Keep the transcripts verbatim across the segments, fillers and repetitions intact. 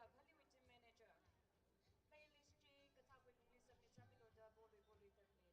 Phalliwui team manager. Playlist chi kathākwui lungli submit sāmilu da polui polui tangmili.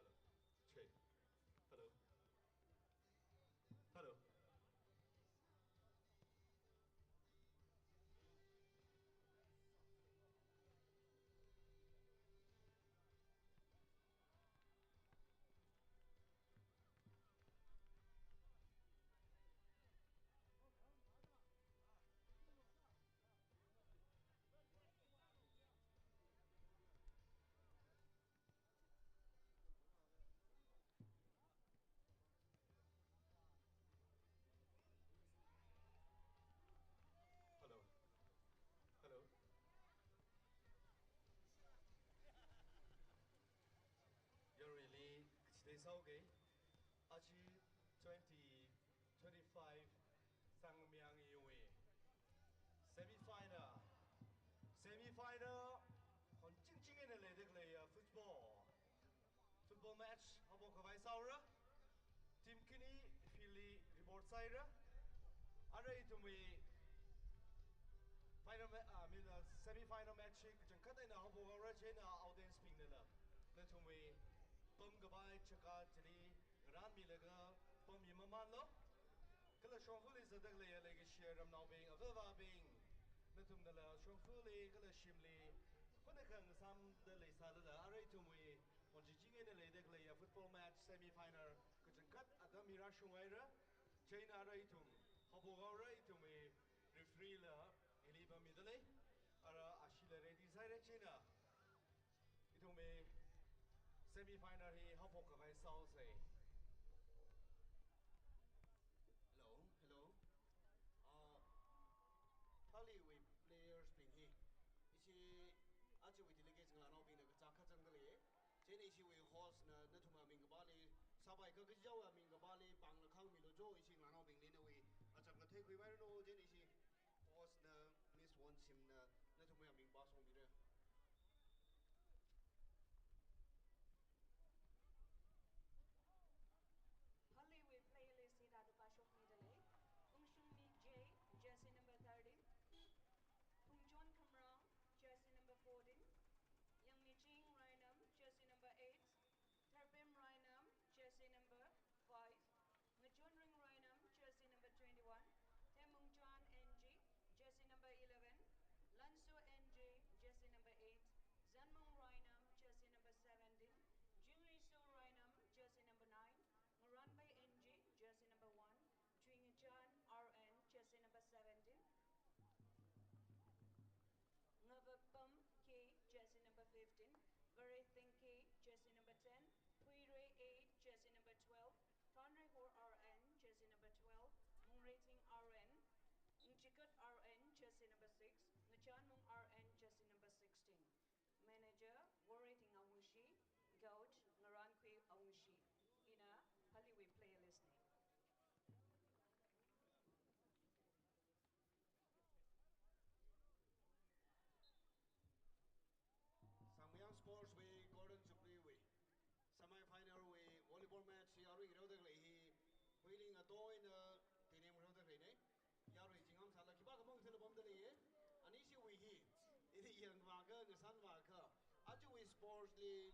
Hello. Check. Hello. Hello. Hello. Hello. Yaruili, kachi theisāuke. Aja twenty twenty-five Sangmayang iwui semi-final. Semi-final. Khon chingching eina leida khalei, uh, football. Football match haophok khavai sāhaora. Team khani field li report sāhaira. Arui ithumwui final ma-, ah, I mean, uh, semi-final match hi kachangkhat eina haophok haora, chieina audience bingnala nathumwui pamkapai jaka chili ngarānmilaga pammi mamanlo. Kala shongfali zatda khalei leikashi ramnaobing, avāva̱bing, nathumnala shongfali kala shimli khonakha ngasāmda leisālala, arui ithumwui khon chingching eina leida khalei football match semi-final kachangkhat atam hi rāshunghaira. Chieina arui ithum haophok haora, ithumwui referee la hili pammi dalei. Ara ashila ready sāhaira, chieina ithumwui semi-final hi haophok khavai sāhaosei. Hello, hello. Uh, Phalliwui players bing hi ishi ajawui delegates ngalānaobingna kachā kachāngda lei. Chieina ishiwui host na nathumwui ming kapāli, sāpai kakajiwui ming kapāli pāngla khāngmilu jo, ishi ngalānaobingli nawui acham kathei khuipairanu, chieina ishi host na Miss Wonshimna nathumwui ming pāshokmira. Phalliwui playlist hithāda pāshokmida lei. Ungshungmi J, jersey number thirteen. Phungchon Khamrang, jersey number fourteen. Yangmiching Rainam, jersey number eight. Tharpem Rainam, jersey number five. Ngachonring Rainam, jersey number twenty-one. Themmungchan N G, jersey number eleven. Lanso Tingki, jersey number ten, Puirei A, jersey number twelve, Tanreihor R N, jersey number twelve, Mungreiting R N, Ngchikat R N, jersey number six, Ngachanmung R N, jersey number sixteen. Manager, Woreiting Awungshi, coach, Ngarankhui Awungshi. Ina Phaleewui player list na. Sangmayang Sports wui Golden Jubilee wui semi-final wui volleyball match hi arui ngareoda khalei hi Huiling Atoh eina Teinem ngareoda khaleina. Yarui chingam sāla khipākha mathāda pamda leiya. Anishiwui hi, ini yangvākha, ngasānvākha, ajawui sports li,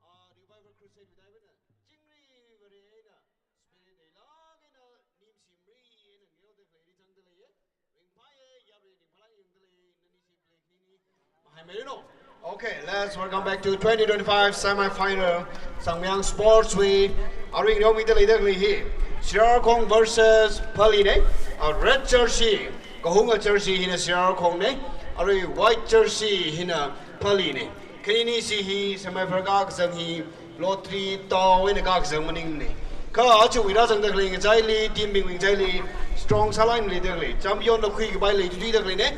ah, Revival Crusade wui thāda eina, chingri vare eina, spirit leilāk eina, nimshimri eina ngareoda khalei ri changda leiya. Ringphāya, yarui ringphālāk eina yangda lei, nanishi play khanini. Mahaimeiranu. Okay, let's welcome back to twenty twenty-five semi-final. Sangmayang Sports wui arui ngareomida leida khalei hi Sherkhong versus Phalee na. A red jersey, kahunga jersey hina Sherkhong na. Arui white jersey hina Phalee na. Khaninishi hi semi-final kakazang hi lottery tao eina kakazang maningna. Kha ajawui rāzangda khalei ngachaili, team bingwui ngachaili strong sālāk eina leida khalei, champion la khuikapai lei thuithuida khaleina.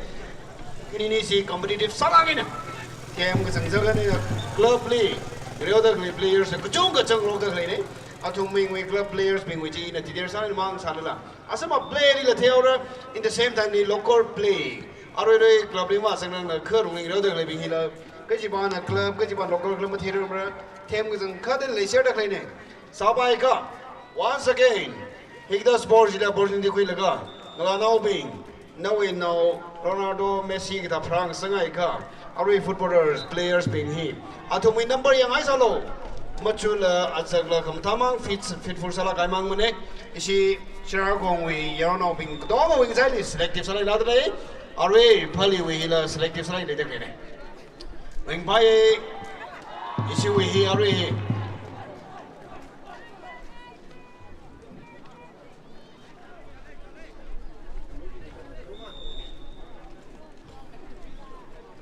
Khaninishi competitive sālāk eina, team kazang zangkahai club li ngareoda khalei players kachungkha changrokda khaleina. Athum bingwui club players bingwui chi ina detail sālāk eina mang sālala, asama play lila theihaora, in the same time li local play. Aruirui club li mazangrangla kharung ngareoda khaleibing hila, kachipāna club, kachipāna local club matheirangmara, team kazang khadan lei share da khaleina. Sāpaiakha, once again, hikathā sports hila opportunity khuilaga, ngalānaobing, nawui nao Ronaldo, Messi kathā pharāngasakngaiakha, arui footballers, players bing hi athumwui number yangngai sālu. Machula, azakla, khamathāmang fit, fit full sālāk kahai mangmana. Ishi Sherkhongwui yaronnaobing katongawui ngachaili selective sālāk eina leida lei. Arui Phaleewui hila selective sālāk eina leida khaleina. Ringphāya, ishiwui hi arui hi.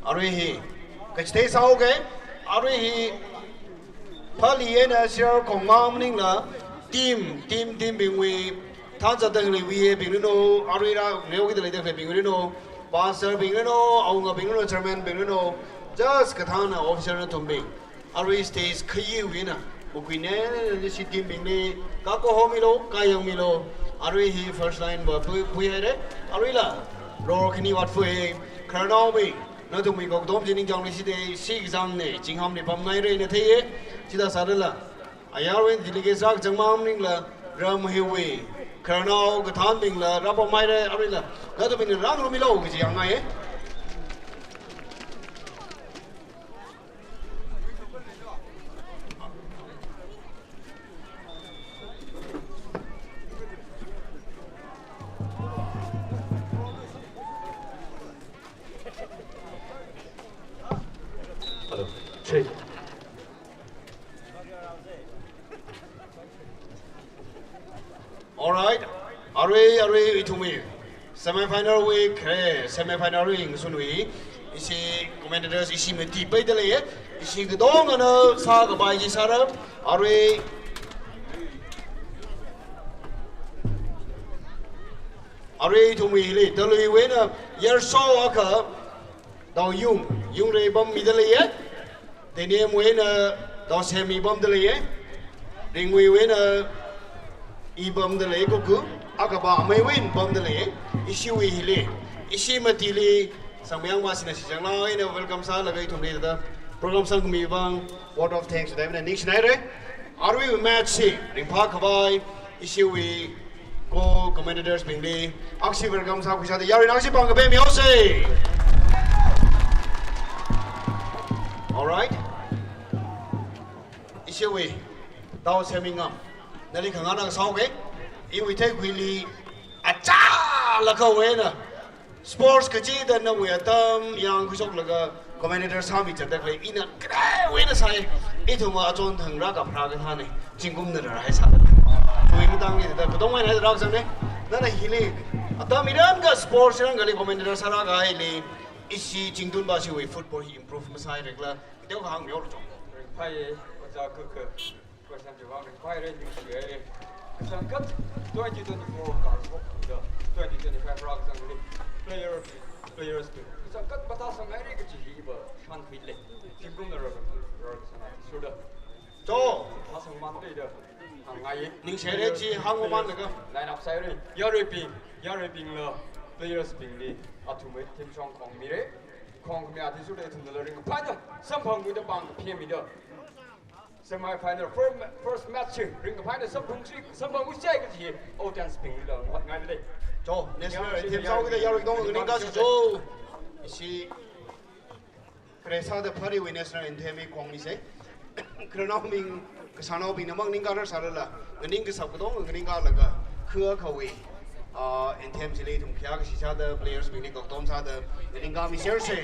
Arui hi kachithei sāhaoga, arui hi Phalee eina Sherkhong mang maningla, team, team, team bingwui, thanzatda khalei V A bing ranu, arui rāngareokida leida khaleibing ranu, pastor bing ranu, awungabing ranu, chairman bing ranu, just kathāna officer nathumbing. Arui stage khayuwui eina, mukui ne, ne, ne, ne, shi team bingli, kakohomilu, kayangmilu, arui hi first line va pui, puihaira, aruila, ror khani vātphui, khararnaobing, nathumwui kokdom chi ningchāng leishida, shi kazangna, chinghamli pamngaira eina theiya, chithā sālala, ayarwui delegate sākazang mang maningla, ram hiwui, khararnao kathānbingla, rāpamhaira, aruila, nathumbingna rāngarumilu kaji yangngaiya. Hello. Check. Alright. Arui, arui, ithumwui semi-final wui, khe, semi-final wui ngasunwui, ishi commentators ishi mati paida leiya, ishi katongana sākapai chi sāra, arui, arui ithumwui hili, Taluiwui eina, Yarso akha, Taoyung, Yungreibam mida leiya. Teinemwui eina Taosemmibam da leiya. Ringwuiwui eina ibam da lei kuku. Akapa ameiwui eina bam da leiya. Ishiwui hili. Ishi matili. Sangmayang masina shichanglāk eina welcome sālaga ithumli da program sangkhami vang word of thanks da ina ningshinaira. Arui match hi ringphākhavai. Ishiwui ko-commentators bingli, akshi welcome sākhuisāda, yaruina akshi pāng kape mihaosa. Alright. Ishiwui, Taosemmingam. Nali khangana sāhaoga, iwui theikhuili, achālakha wena. Sports kachida nawui atam yangkhuishoklaga commentator sāmi zatda khalei ina kharewui eina sāi, ithumva achon thang rākapharā kathāna, zingkumna rārai sāda. Tui matangli da, katongwui eina rākazangna, nana hili, atam iran ka sports iran kali commentator sārākahaili, ishi zingtunva shiwui football hi improve masāhaira khala, Teokha hāngmilu chong. Ringphāye, ojā kakā. Question chi vang ringphāye, ningshiye. Kachangkhat twenty twenty-four World Cup da twenty twenty-five rākazangli player, players bing kachangkhat mathāsang haira kaji hi iva shānkhuilei. Zingkumna rākazang, rākazang athishurda. Cho. Mathāsangmānlei da hāngngai. Ningshire chi hāngmamānlaga. Line up sāhaira. Yaruibing, yaruibingla players bingli athumwui theme song khongmira. Khongkhami athishurda ithumnala ringphāda samphangkhuida pāng phemida. Semi final first, first match chi ringphāda samphang chi, samphangkhuisa kaji audience bingla hotngaidalei. Cho, national anthem sāhaokida yaruibing katong nganingkāsi cho. Ishi kharei sāda phariwui national anthem hi khongmisa. Khararnaobing, kasānaobingna mang ningkārar sālala, nganing kasāp katong nganingkālaga, kha akhawui, ah, anthem chili ithum khayā kashi sāda, players bingli kaktom sāda, nganingkāmisersa.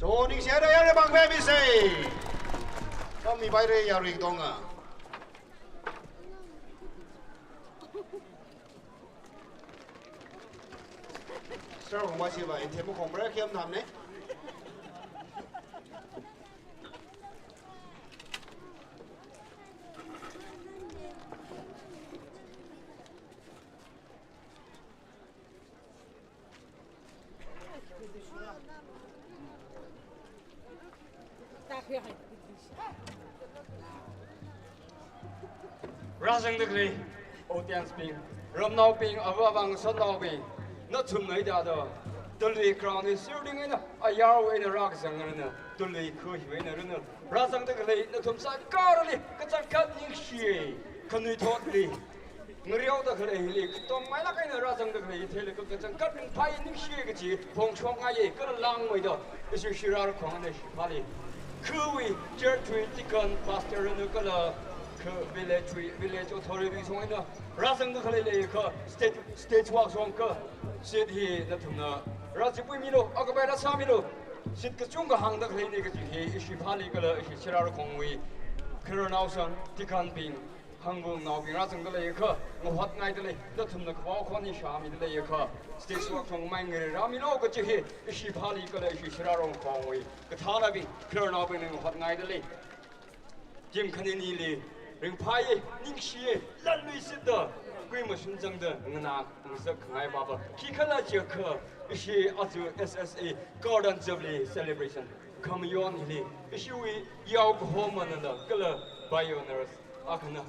Cho, ningshire, yaruibing phemisa. Khami paira yarui katonga. Sir, khongmasiva anthem khongmara khayam namne. Rāzangda khalei audience bing, ramnaobing, avāvā ngasotnaobing, nathumna hithāda Tullui ground hi sirting eina, ayarwui eina rākazang eina, Tullui kha hiwui eina rāna, rāzangda khalei nathum saikorali kachangkhat ningshiye. Khanuithotli ngareoda khalei hili katongmeilāk eina rāzangda khalei hi theilaga kachangkhat ringphāye, ningshiye kaji phongshokngaiye, kala langmeida ishi shirāra khong eina ishi phāli, khawui church wui deacon, pastor eina kala kha village wui, village authority song eina rāzangda khalei leiakha, state, state wui song akha, seat hi nathumna rāchipuimilu, occupy rāsāmilu. Seat kachungkha hāngda khaleina kaji hi ishi phāli kala ishi shirāra khongwui khararnao sang, deacon bing, hangvungnaobing rāzangda leiakha, ngahotngaidalei, nathumna kapao khon hi shāmida leiakha, stage work song mai ngareirāmilu kaji hi ishi phāli kala ishi shirāra khongwui kathānabing, khararnaobingna ngahotngaidalei. Team khaninili ringphāye, ningshiye, latluishitda, kuimashun zangda nganā ngasakkhangai papa khikhala jiakha, ishi aja S S A Gordon Jubilee Celebration khamayon hili ishiwui yaokahomana kala pioneers akhana,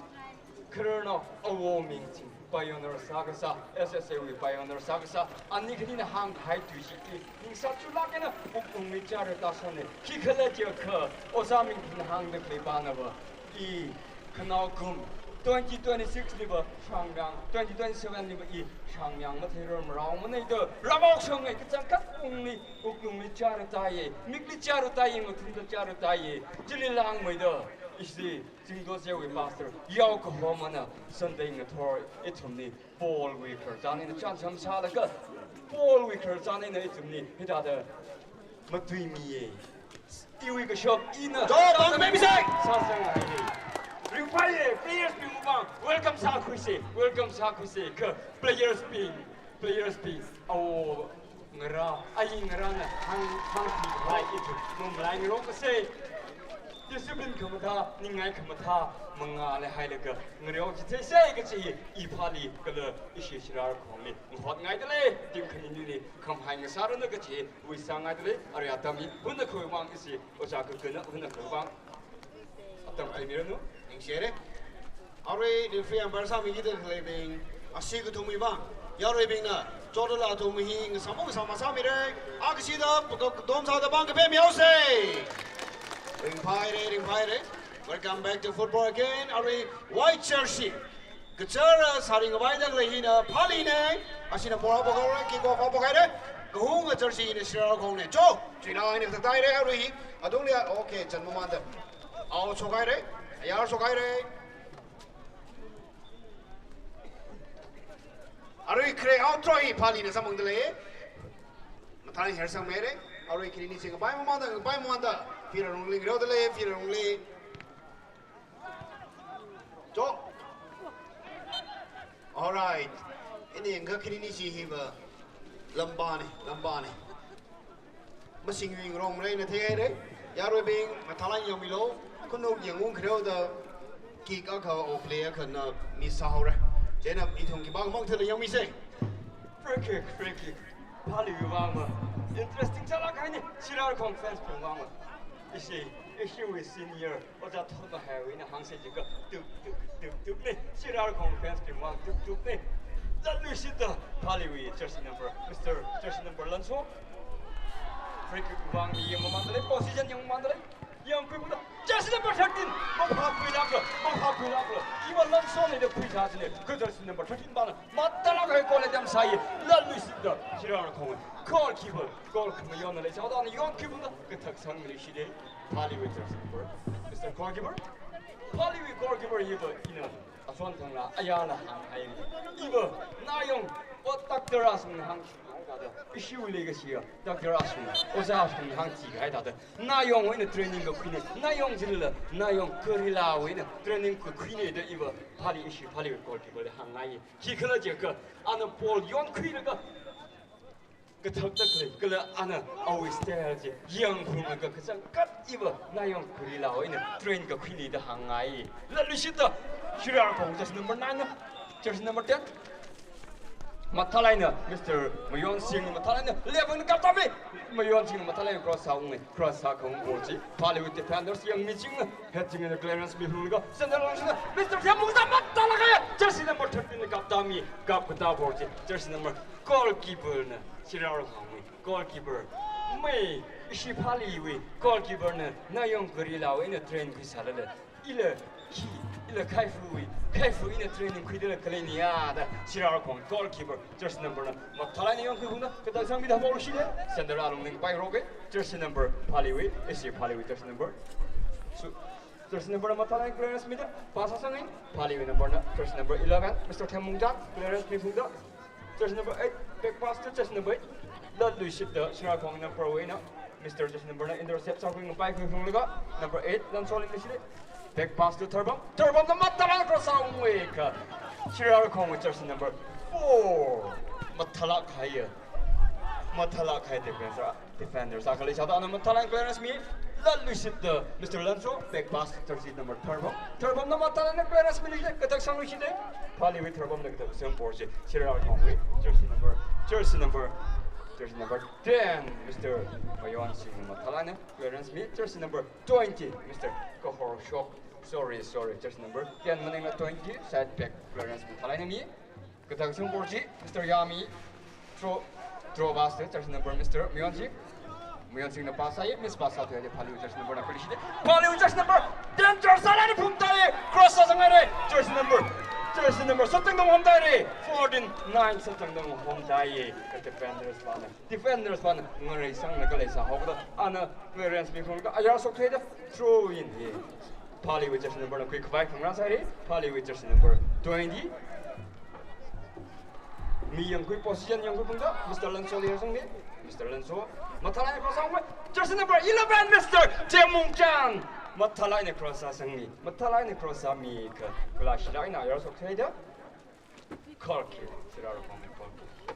khararnao Awo Mingching pioneer sākasā, S S A wui pioneer sākasā, ani khanina hāngkahai tui chi i ningsāchulāk eina wuklungli chara tāsane. Khikhala jiakha, Ojā Mingthun hāngda khalei panava, i khanaokum twenty twenty-six liva shāngyang, twenty twenty-seven liva i shāngyang matheirarmaraomana da rāmokshonge. Kachangkhat pungli wuklungli chara tāye, mikli chara tāye, ngathumda chara tāye. Chili langmeida ishi Zingdo Zewui pastor yaokahomana Sunday ngathor ithumli Paulwui khararchan eina chānjam sālaga, Paulwui khararchan eina ithumli hithāda matuimiye. Iwui kashok ina. Cho, pāng phemisa. Sāsangngaiye. Ringphāye, players bingwui vang welcome sākhuisa, welcome sākhuisa, kha players bing, players bing, awo ngarā, ayi ngarāna hāng, hāngkahai ithum mamalai ngarokase. Discipline khamathā, ningai khamathā, mangāli hailaga, ngareo chithei sai kachi, i phāli, kala ishi Shirarakhongli, ngahotngaidalei, team khaninili, khamhai ngasāranu kachi, wui sāngaidalei, arui atam hi, hunna khuiwui vang ishi, ojā kakana, hunna khuiwui vang. Atam khuimiranu. Ningshire. Arui referee umpire sāmikida khaleibing, ashi kathumwui vang, yaruibingna, chotla athum hi ngasāmo ngasāma sāmire, akashida, paka dom sāda vang kapemihaosei. Ringphāhaire, ringphāhaire. Welcome back to football again. Arui white jersey. Kachara sāringvaida khalei hina Phaline, ashina ball haophok haire, kick off haophok haire, kahunga jersey hina Shirarakhongna. Cho, chuina ina kataire, arui hi, adungli, okay, chān mamanda. Out shok haire, ayar shok haire. Arui khare out throw hi Phaline sāmangdalei. Mathālāk harsangmeire. Arui khanini chi ngapai mamanda, ngapai mamanda. Field alungli ngareodalei, field alungli. Cho. Alright. Ini yangkha khanini chi hiva lambane, lambane. Masingwui ngarongmara eina theihaire. Yaruibing, mathālāk yangmilu. Khanuk yangung khareoda kick akha or play akhana miss sāhaore. Chieina ithum khipākha mathālāk yangmisei. Free kick, free kick. Phaliwui vangva. Interesting sālāk haine. Shirarakhong fans bing vangva. Ishi, ishiwui senior. Ojā Thotmahaiwui eina hāngsa jiakha, tuk, tuk, tuk, tukne. Shirarakhong fans bing vang, tuk, tukne. Latluishitda, Phaliwui jersey number, Mister jersey number Lanso. Free kick vang mi yangmamandalei, position yangmamandalei. Yangkhuiphungda, jersey number thirteen. Maphākhuilāklu, maphākhuilāklu. Iva Lansone da khuisāsine, kha jersey number thirteen pana. Mathālāk kahai goal attempt sāi, latluishitda, Shirarakhong. Goalkeeper, goal khamayonna leisāda, ana yonkhuiphungda, kathak sangmiluishitde. Phaliwui jersey number, Mister Goalkeeper. Phaliwui goalkeeper hiva ina, aswan thangla, ayala hānghai. Iva, nayong, o doctor asung hānghaida. Ishiwui leikashiya, doctor asung, ojā asung hāngchihaida. Nayongwui eina training kakhuine, nayong jilala, nayong gorillawui eina training kakhuine da iva, Phali ishi, Phaliwui goalkeeperli hāngngai. Khikhala jiakha, ana ball yonkhuilaga, kathakda khalei, kala ana awui style chi yangphunglaga kachangkhat iva nayong gorillawui eina train kakhuine da hāngngai. Latluishitda, Shirarakhong jersey number nine na, jersey number ten. Mathālāk eina, Mister Mayonsing, mathālāk eina, left wui eina kaptami. Mayonsing, mathālāk eina cross sāunge, cross sākhaung ball chi. Phaliwui defenders yangmiching, heading eina clearance miphunglaga, center alungshina, Mister Themungchang mathālāk kahai, jersey number thirteen na kaptami, kapkatā ball chi, jersey number Goalkeeper na, Shirarakhongwui goalkeeper. Mai, ishi Phaliwui goalkeeper na, nayong gorillawui eina train khuisālala. Ila khi, ila khaifuwui, khaifu eina training khuidala khaleiniya da, Shirarakhong goalkeeper, jersey number na, mathālāk eina yongkhuiphungda, kathak sangmida ball shine, center alungli ngapai roke, jersey number Phaliwui, ishi Phaliwui jersey number. So, jersey number na mathālāk eina clearance mida, pass sāsange, Phaliwui number na, jersey number eleven, Mister Themungchang, clearance miphungda. Jersey number eight, back pass to jersey number eight. Latluishitda, Shirarakhong number wui eina, Mister jersey number na intercept sākhui ngapaikhuiphunglaga, number eight, Lansoli leishile. Back pass to Tharbom. Tharbom na mathālāk eina cross sāungwe kha. Shirarakhongwui jersey number four. Mathālāk kahaiya. Mathālāk kahai defense. Defender sākha leisāda ana mathālāk eina clearance mi, latluishitda Mister Lanso, back pass, jersey number Tharbom. Tharbom na mathālāk eina clearance miluishitde, kathak sangluishitde. Phaliwui Tharbom na kathak sangpor chi, Shirarakhongwui, jersey number, jersey number, jersey number ten, Mister Mayonsing na mathālāk eina clearance mi, jersey number twenty, Mister Kahorshok. Sorry, sorry, jersey number ten maningla twenty, side back clearance mathālāk eina mi. Kathak sangpor chi, Mister Yami, throw, throw pass to jersey number Mister Mayonsing. Mayonsing na pass sāi, miss pass sāthuihaida Phaliwui jersey number na khuiluishitde. Phaliwui jersey number, danger sālāk eina phungtāi, cross sāsangaire, jersey number, jersey number, Sotangdong homtāire, fourteen, nine, Sotangdong homtāi, ka defenders pana, defenders pana, ngareisanglaga leisāhaoda, ana clearance miphunglaga, ayar shokthuida, throw in hi. Phaliwui jersey number na khuikhavai khangarā sāi, Phaliwui jersey number twenty. Mi yangkhui position yangkhuiphungda, Mister Lansoli harsangmi, Mister Lanso. Mathālāk eina cross sāungwe, jersey number eleven, Mister Themungchang. Mathālāk eina cross sāsangmi, mathālāk eina cross sāmi kha, kula shilāk eina ayar shokthuida. Goal kick, Shirarakhong goal kick.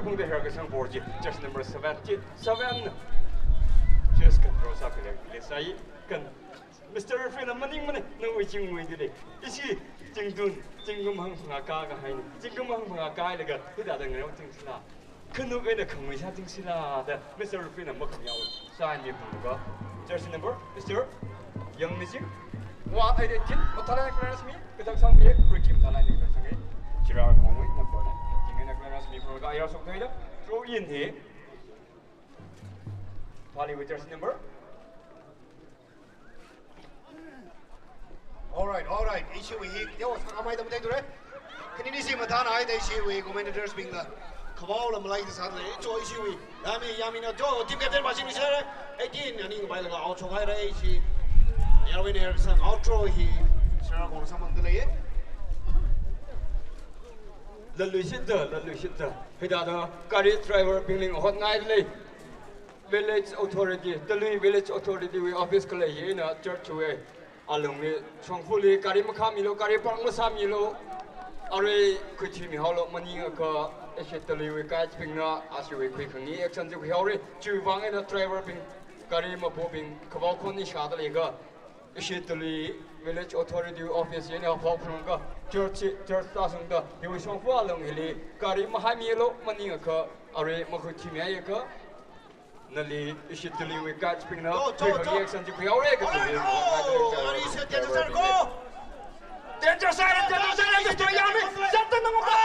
Khungda herkasang ball chi, jersey number seven chi, seven. Just control sākhuilaga, let's say, kan. Mister Referee na maningmana, nawui chingwui dili. Ishi, chingtun, chingkum hangphangā kākahaina. Chingkum hangphangā kālaga, hithāda ngareo ting sila. Khanuk eina khangui sā ting sila da, Mister Referee na makhamyao. Sign mi phungga. Jersey number, Mister Yangmiching. One eighteen, mathālāk clearance mi, kathak sangmi, free kick mathālāk clearance mi. Chirarakhongwui number nine. Ting eina clearance mi phungga, ayar soktheida. Throw in hi. Paliwui jersey number. Alright, alright. Ishiwui hi, yo, sākhamei tam tei ture. Khanini si mathānāhaida ishiwui commentators bingna. Khavao lam lai sāda lei, cho ishiwui. Yami, yami na cho, team captain machine share. Eighteen, ani ngai laga out shokhaira ishi. Yarwui ne sang out throw hi. Chirarakhong samphangda lei. Latluishitta, latluishitta. Hithāda, gari driver bingli hotngaida lei. Village Authority, Talui Village Authority wui office khalei hina church wui alungli shongfali gari makhāmilu, gari park masāmilu, arui khuithuimihaolu, maningakha ishi Taluiwui guides bingna ashiwui khuikhangai action chi khuihaora, chiwui vang eina driver bing, gari mapubing, khavao khon ni shāda leiakha, ishi Talui Village Authority office eina phao phungakha, church, church tāshungda, hiwui shongfa alung hili, gari mahaimilu, maningakha, arui makhuithuimihaiakha, nali ishi Taluiwui guides bingna, to, to, khuikhangai to. Action chi khuihaora kaji hi. Oh, ari se danger zone ko. Danger zone, danger zone, danger zone, yami. Zat ta nang ba.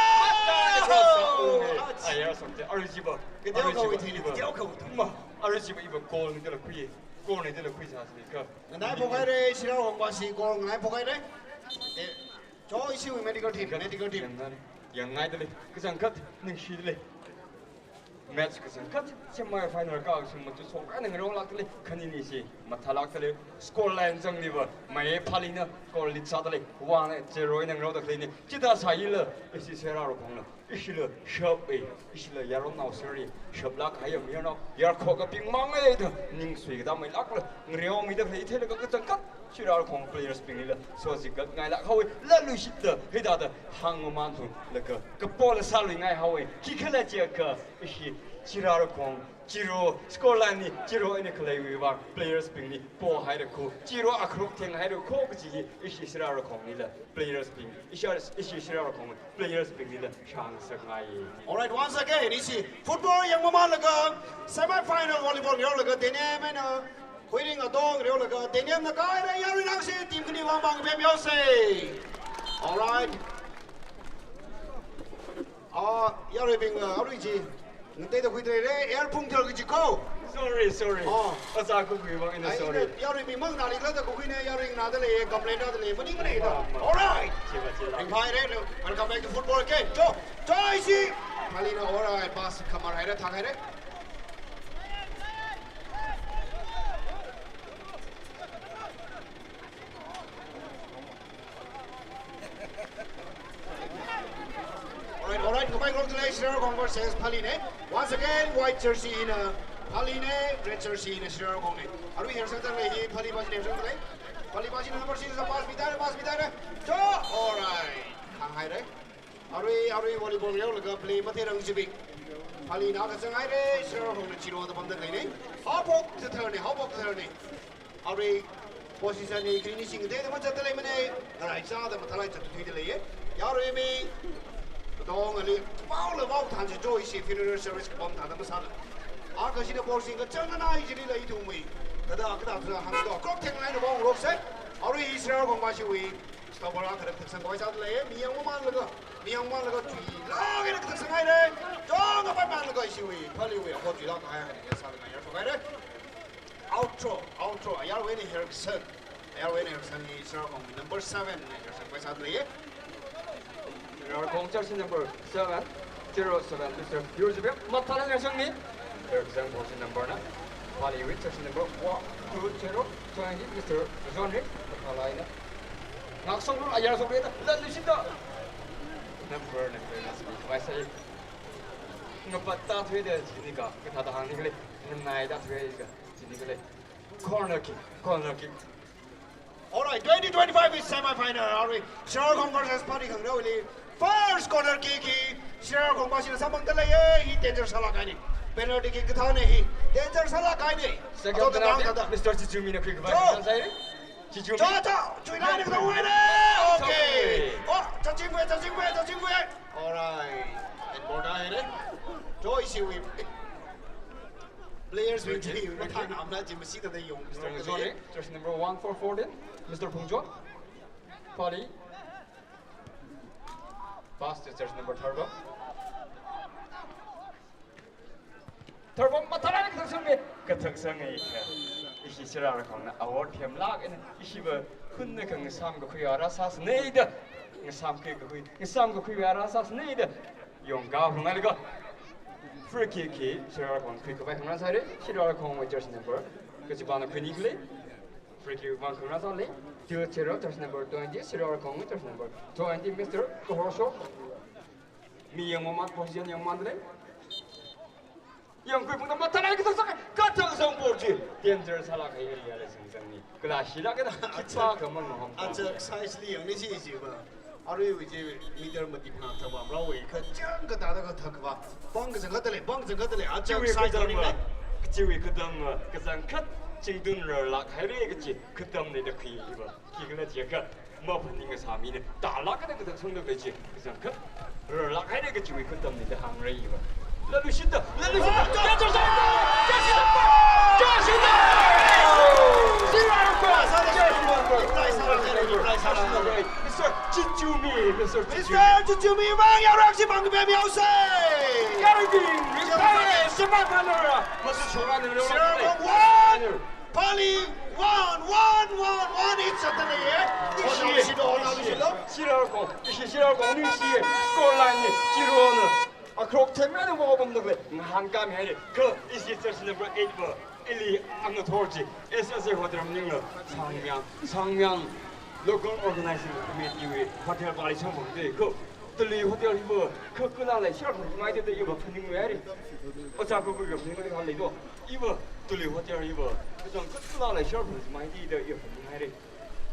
Oh. Ayar sokte, ari jiba. Kideo ka wui thili, kideo ka wui thili. Ma, ari jiba iba goal ni dala khui. Goal ni dala khui sāsi ka. Nganai phokhaira, Chirarakhong basi goal nganai phokhaira. Eh, cho ishiwui medical team, medical team. Yangngaida lei, kachangkhat ningshida lei. Match kachangkhat semi final kāshung machuk shokra ngareo lākda lei, khanini si mathālākda lei, score line zangli va, mai Phalina goal lead sāda lei, one zero eina ngareoda khaleina, chithā sāhila, ishi Chirarakhongla, ishila shap e, ishila yaronnao seri, shaplāk kahai mayarnao, yarkho kaping mang e da, ningsui katamei lākla, ngareomida khalei theilaga kachangkhat, Chirarakhong players binglila, sozi kak ngailāk haowa, latluishitta, hithāda hāngmamanthulaga, kapola sāluingai haowa, khikhala jiakha, ishi Chirarakhong, zero, score line ni, zero eina khaleiwui vang, players bingli, pohaira kho, zero akhruk thenghaira kho kaji hi, ishi Chirarakhonglila, players bing, ishi, ishi Chirarakhong, players binglila, shāngasakngai. Alright, once again, ishi football yangmamanlaga, semi final volleyball yanglaga, Daniel eina, Huiring Adong, reolaga, Daniel na kaira, yarui nangsi, team khani vang bang pem yaose. Alright. Ah, yaruibing, ah, arui chi. Ngateida khuitrei re, air phungthar kaji ko. Sorry, sorry. Oh. Aza kukhui vang ina, ai, sorry. Ina, yaruibing mang nali lada kukhuina, yarui nada lei, complain nada lei, maningmana da. Ma, ma. Alright. Chiva, chiva. Ringphāhaira, welcome back to football again. Cho, cho ishi. Phalina, alright, pass, khamar haira, thang haira. Alright, alright, khamai kong tulai Chirarakhong versus Phaline. Once again, white jersey ina Phaline, red jersey ina Chirarakhong ne. Arui hersang tang lei, Phali basi hersang tang lei. Phali basi number six, pass mida, pass mida. Cho, alright. Khang haira. Arui, arui volleyball yaolaga play matheirang jibing. Phaline kazang haira, Chirarakhongna zero da pamda leina. Haophok thathar ne, haophok thathar ne. Arui position ni krini sing de da mazat leimana. Ngarai sāda mathālāk zat thuida leiya. Yaruimi. Kadong ali, vao la vao thansa cho ishi funeral service kapam thāda masāla. Akha shina ball sing kachang nana ishi lila ithumwui. Kada kada hāngda, khrok thengngaina vao roksa. Arui Chirarakhong mashiwui. Stopper akha da kataksang khavai sāda lei, mi yangmamanlaga, mi yangmamanlaga chuilāk eina kataksang haira. Chong apaimanlaga ishiwui, Phaliwui, akho chuilāk kahai haira, sāda ngayar shokhaira. Out throw, out throw, ayarwui eina hersang. Ayarwui eina hersang hi Chirarakhong number seven eina hersang khavai sāda lei. Chirarakhong jersey number seven, zero seven, Mister Yurjibem, mathālāk hersang ni. Hersang jersey number na. Phaliwui jersey number one two zero, twenty, Mister John Rick, mathālāk eina. Ngak song rul ayar song reda, latluishitta. Number, number, na simi khavai sāi. Ngapatta thuida chini ka, kathāda hāngni khala, nganaida thuida chini khala. Corner kick, corner kick. Alright, twenty twenty-five is semi-final. Arui, Chirarakhong versus Phali khangareoli. First corner kick hi, Shirarkhong pāshina samphangda leiya, hi danger sālāk kahaina. Penalty kick kathāna hi. Danger sālāk kahaina. Second penalty, Mister Chichumina khuikhavai. Cho. Chichumi. Cho, cho, chuilai ni kathāna. Okay. Oh, chachingwe, chachingwe, chachingwe. Alright. And ball down here. Cho, ishiwui. Players wing chi, mathānamna chi, masi da yong. Mister Phungjot, jersey number one four fourteen. Mister Phungjot. Pali. Pass to jersey number Tharbam. Tharbam mathālāk kathak sangmi, kathak sangmi kha. Ishi shirarkhongna award themlāk eina, ishiva hunna khangasam kakhui ara sāsāna da. Ngasam kakhui, ngasam kakhui ara sāsāna da. Yongkahai hung ai ko. Free kick hi shirarkhong khuikhavai hung rāsāra. Shirarkhongwui jersey number kachipāna khuini khalei. Free kick vang hung rāsālei. Chiwui chira jersey number twenty, shirarkhongwui jersey number twenty, Mister Kahorshok. Mi yangmaman, position yangmamanlei. Yangkhui pungda mathālāk kathak sangmi, kathak sang ball chi. Danger sālāk kahai area la sangni. Kala shilāk eina, khipākha manmaham. Acha size li yangni chi chi va. Aruiwui chi meter mati phangā thāva, rāwui kachang kathāda kathak va. Pāng kachangkhatta lei, pāng kachangkhatta lei, acha size li lei. Chiwui katam va, kachangkhat chingtun rarlāk haira kachi katamna da khuiva. Khikhala jiakha, maphaningngasā mina tālāk eina kathak sangda kachi, kachangkhat rarlāk haira kachiwui katamna da hāngra iva. Lalushita, lalushita, Joshua! Joshua! Joshua! Joshua! Mister Chichumi, Mister Chichumi. Mister Chichumi, vang yaorak si bang bem yaosei. Yaribing, retire, shima panora. Masu shora ne lo. Shira one. Pali one, one, one, one, it's a tele, eh? Ishi, ishi, do, na, ishi, do. Shirarkhong, ishi, shirarkhong, ishi, score line ni, zero na. Akrok themra ni wo bam dakle, ngahānkāmi haira. Kha, ishi jersey number eight va, ili ang authority, S S A Hotel maningla, Sangmyang, Sangmyang, local organizing committee wui, hotel pali samphangda, kha, Tuli Hotel hiva, kha, kala lei, shirarkhong mai da, iva phaningwui haira. Ocha kha, kha, phaningwui haira do. Iva, Tuli Hotel iva, kachangkhat kala lei share price mai da iva phaning haira.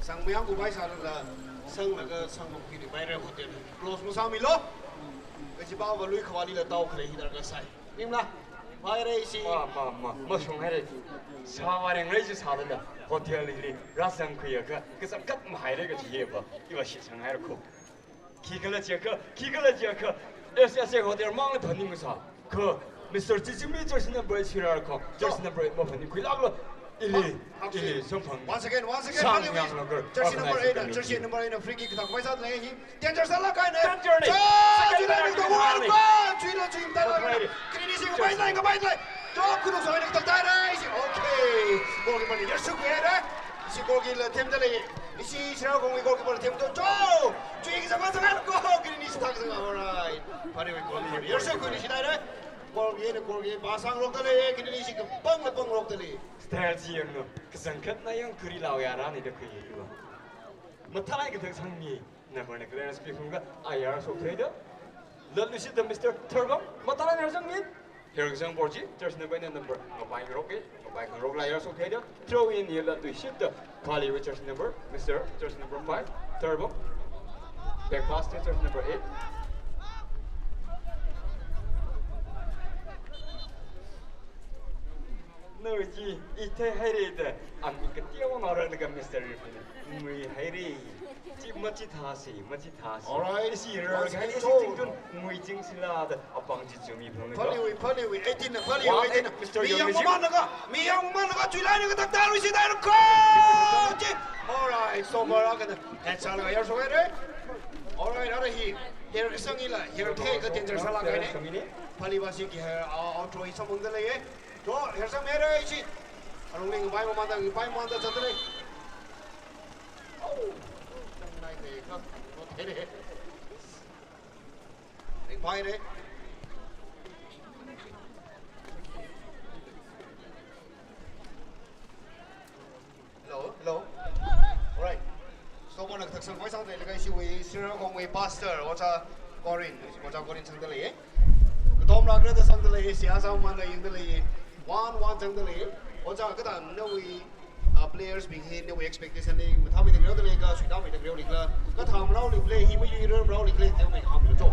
Sangmyang kubai sālala, sanglaga sangmang phiri paira hotel. Close masāmilo. Kachipāva lui khavālila tao khalei hi darkar sai. Ningla, paira ishi. Ma, ma, ma, mashung haira. Sāva rengrei chi sālala, hotel hili rāsangkhuiakha, kachangkhat mahaira kachi hiva, iva shitsang haira ko. Khikhala jiakha, khikhala jiakha, S S A Hotel mangli phaningngasā. Kha, Mister Chichumi jersey number eight shirarkhong, jersey number eight maphaningkhuilāklo. Ili, ili, samphang. Once again, once again, Sangmyang local, jersey number eight, jersey number eight, free kick thang paisa lei hi. Danger sālāk kahaina. Danger ni. Cha, second penalty, second penalty. Chuilo, chuim ta la. Kini si kapai lai, kapai lai. Cho, kunu soi ni tak tai rai. Okay. Goalkeeper ni yarshuk haira. Ishi goalkeeper la themda lei. Ishi shirarkhongwui goalkeeper themda cho. Chui ki sama sama ko kini si thak sama. Alright. Pare wui goalkeeper. Yarshuk khuini si dai re. Goalkeeper ni goalkeeper pasang rokta lei. Kini si kapang la pang rokta lei. Style chi yanglu. Kachangkhatna yangkhuili lao yara ni da khuiva. Mathālāk kathak sangmi. Number na clearance piphungakha ayar shoktheida. Latluishitda Mister Tharbam, mathālāk eina sangmi. Hirkasang ball chi, jersey number eight na number, ngapai ngarok e, ngapai ngarokla ayar shoktheida. Throw in hi latluishitda, Paliwui jersey number, Mister jersey number five, Tharbam. Back pass to jersey number eight. Nawui chi, i thei haira da, ami kateonao rālaga Mister Referee na, ngui haira. Chi machithāsi, machithāsi. Alright. Ishi rāra, ishi chingtun, ngui chingsi la da, apāng chi chumi phang da. Paliwui, Paliwui, eighteen na, Paliwui, eighteen na. Mister Yong Mishi. Mi yangmamanlaga, mi yangmamanlaga, chuilai na katak taruisi dai na ko. Chi. Alright, so mara kana, head sālaga yar shok haira. Alright, ara hi, hirkasang hila, hirthei ka danger sālāk kahaina. Pali basi ki hai, ah, outro hi samphangda lei. Cho, hirsang mere ishi. Arung ling bai mamanda, bai mamanda chatri. Oh, nang nai te ka, no te re. Ring bai re. Hello, hello. Alright. So, mana kathak sangkhavai sangda leilaga ishiwui, shirarkhongwui pastor, Ojā Corin, Ojā Corin sangda lei. Katom rākra da sangda lei, seihā sāmamānla yangda lei. One, one sangda lei. Ojā, kathā nawui, ah, players bing hi, nawui expectation li, mathāmeida greo da lei ka, suitāmeida greo li kala. Kathā marao li play, hi mayui ram marao li play, teo mai kahāng lo cho.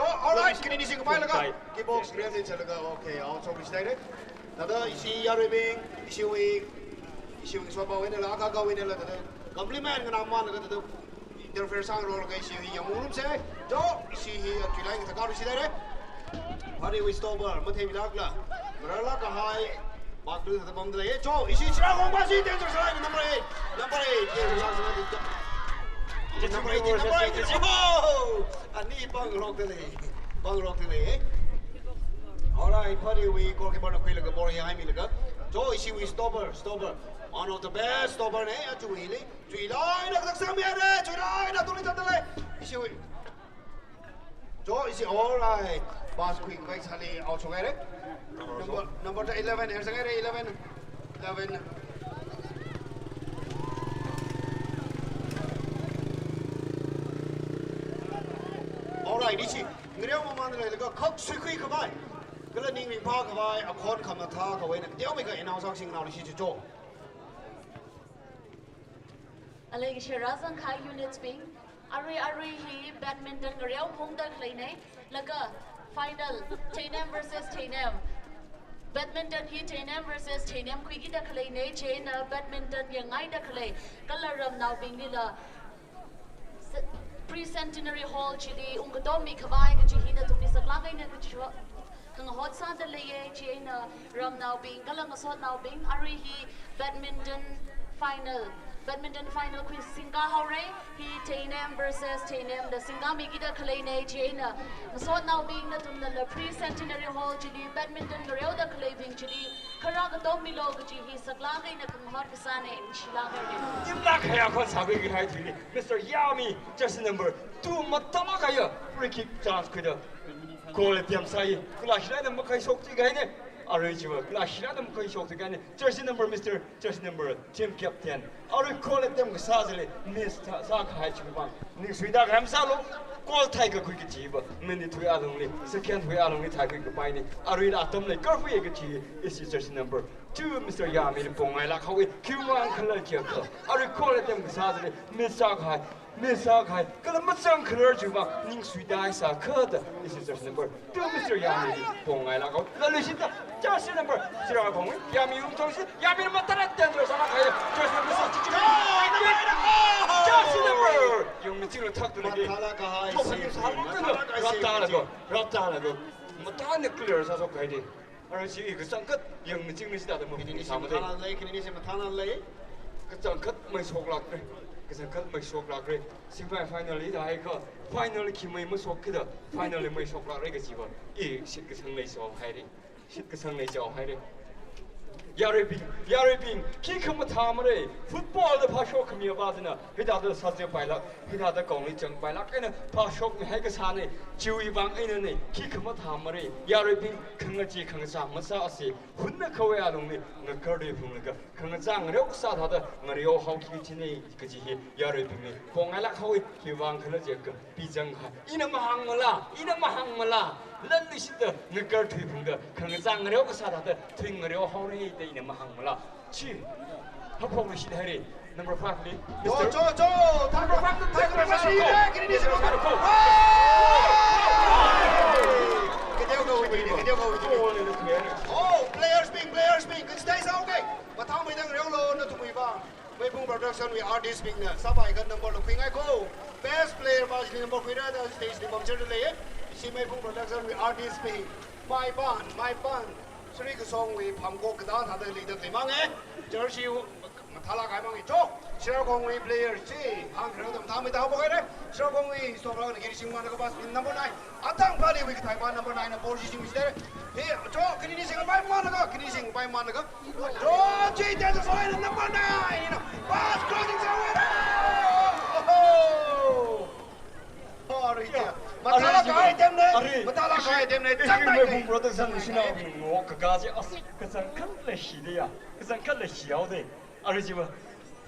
Jo, alright, kini ni sing pai laga. Kick box, grab ni chalaga, okay, out shokluishit haira. Thāda ishi yaruibing, ishiwui, ishiwui swabawui eina la, akha akhawui eina la, thāda compliment nganāmānlaga, thāda interfere sāngarok laga ishi hi yangmurumsa. Jo, ishi hi, uh, three line thāda karuishit haira. Phāriwui stopper, matheimilākla. Marālāk kahai, mark thāda pamda lei. Jo, ishi chirākhongpa chi danger sālāk, number eight. Number eight, danger sālāk. Number eight, number eight. Oh! Ani pangrokda lei. Pangrokda lei. Alright, phāriwui goalkeeper na khuilaga ball hi haimilaga. Jo, ishiwui stopper, stopper. One of the best stopper na, achuwui li. Chuilaina katak sāmi haira, chuilaina tungli chāda lei. Ishiwui. Jo, ishi, alright. Pass khuikhavai sāli out shok haira. Number, number eleven, er sāngai haira, eleven. Eleven. Alright, ishi. Ngareo mamān leilaga khak suikhuikhavai. Kala ning ringphākhavai, akhon khamathā khavai na. Teomeikha announce sāsingnaoli ishi jo. Alei kashi rāzang kahai units bing, arui arui hi badminton ngareo phungda khaleina, laga final, Theinem versus Theinem. Badminton hi Theinem versus Theinem khuikida khaleina, chieina badminton yangngaida khalei, kala ramnaobinglila, se-, Pre-Centenary Hall chili ungkatommikhavai kaji hi nathumli saklāk eina kachi ho-, khangahot sāda leiya, chieina ramnaobing, kala ngasotnaobing, arui hi badminton final, badminton final khuisingkā haora, hi Theinem versus Theinem da singkāmikida khaleina, chieina ngasotnaobing nathumnala Pre-Centenary Hall chili badminton ngareoda khaleibing chili kharā katommilu kaji hi saklāk eina khangahot kasāna, ningshilāk haira. Imlāk haiya khon sākhui kahai thili, Mister Yami, jersey number two, mathālāk haiya, free kick chance khuida. Goal attempt sāi, kala shilāna makhaishok chi kahaina. Arui chiva, kala shilāna makhaishok chi kahaina. Jersey number, Mister, jersey number, team captain. Arui goal attempt kasā chili, miss sā, sākahai chiwui vang ningsuida khaim sālu. Goal thaikakhui kachiva, minute wui alungli, second wui alungli thaikhui kapaina. Aruila atam leikharwui kachi, ishi jersey number two, Mister Yami li pongailāk haowa, khiwui vang khala jiakha, arui goal attempt kasā chili, miss sākahai, miss sākahai, kala mazangkharar chiwui vang ningsuida sākha da, ishi jersey number two, Mister Yami li pongailāk haowa. Laluishita, jersey number, chirākhong, Yami ungchongsi, Yami mathālāk danger sālāk kahai, jersey number six, jersey number, yangmichingla thakda lei. Mathālāk kahai, thokhaning sālāk kahai, mathālāk kahai, rātālaga, rātālaga. Mathāna clear sāshok kahaina. Arui chi kachangkhat yangmichingli sāda mo. Kini ni sāma de. Mathālāk lei, kini ni mathālāk lei. Kachangkhat maishoklākra. Kachangkhat maishoklākra. Singpai final li da haikha. Final khi mai mashokkida, final li maishoklākra kachiva, i shitkasang leisā haira. Shitkasang leisā haira. Yaruibing, yaruibing, khikha mathāmara. Football da phāshok khami avāzana, hithāda sāzek pailāk, hithāda kongli chang pailāk eina phāshokmihai kasāna, chiwui vang einana, khikha mathāmara. Yaruibing, khangachee khangachā masāsa, hunna khawui alungli ngakarthui phunglaga, khangachā ngareo kasā thāda ngareo haoki kachina kaji hi yaruibingli pongailāk haowa, khiwui vang khala jiakha, pizang kahai. Ina mahāngmala, ina mahāngmala, laluishita ngakarthui phungda, khangachā ngareo kasā thāda thui ngareo haora da ina mahāngmala. Chi, haphokluishit haira, number five li, Jo, Mister jo, jo, number five, number five, number five, number five. Kini ni sākhui. Kachungkha wui, kachungkha wui. Oh, players bing, players bing. Production wui artist bingna sāpai kha number la khuingai ko. Best player pa chili number khuira da stage li pamchar lei. Ishi Meiphung Production wui artist bing. Maipan, Maipan. Sri Kasong wui phamkok kada thāda leida khalei mang e. Jersey mathālāk kahai mang e. Cho, Shirarkhong wui player chi. Hāngkharang tam thāmei da haophok haira. Shirarkhong wui stopper na Kirichingmana kha pass number nine. Atang Pali wui kathai pa number nine na ball chi shim shite. He, cho, Kirichingmana kha, Kirichingmana kha. Cho, chi te sa soi number nine na pass crossing sa wera. Oh! Arui chi. Mathālāk kahai item ne. Arui. Mathālāk kahai item ne. Chang nai Meiphung Production sina ngo kaka chi as kachangkhat la shi de ya. Kachangkhat la shi yao de. Arui chi ba.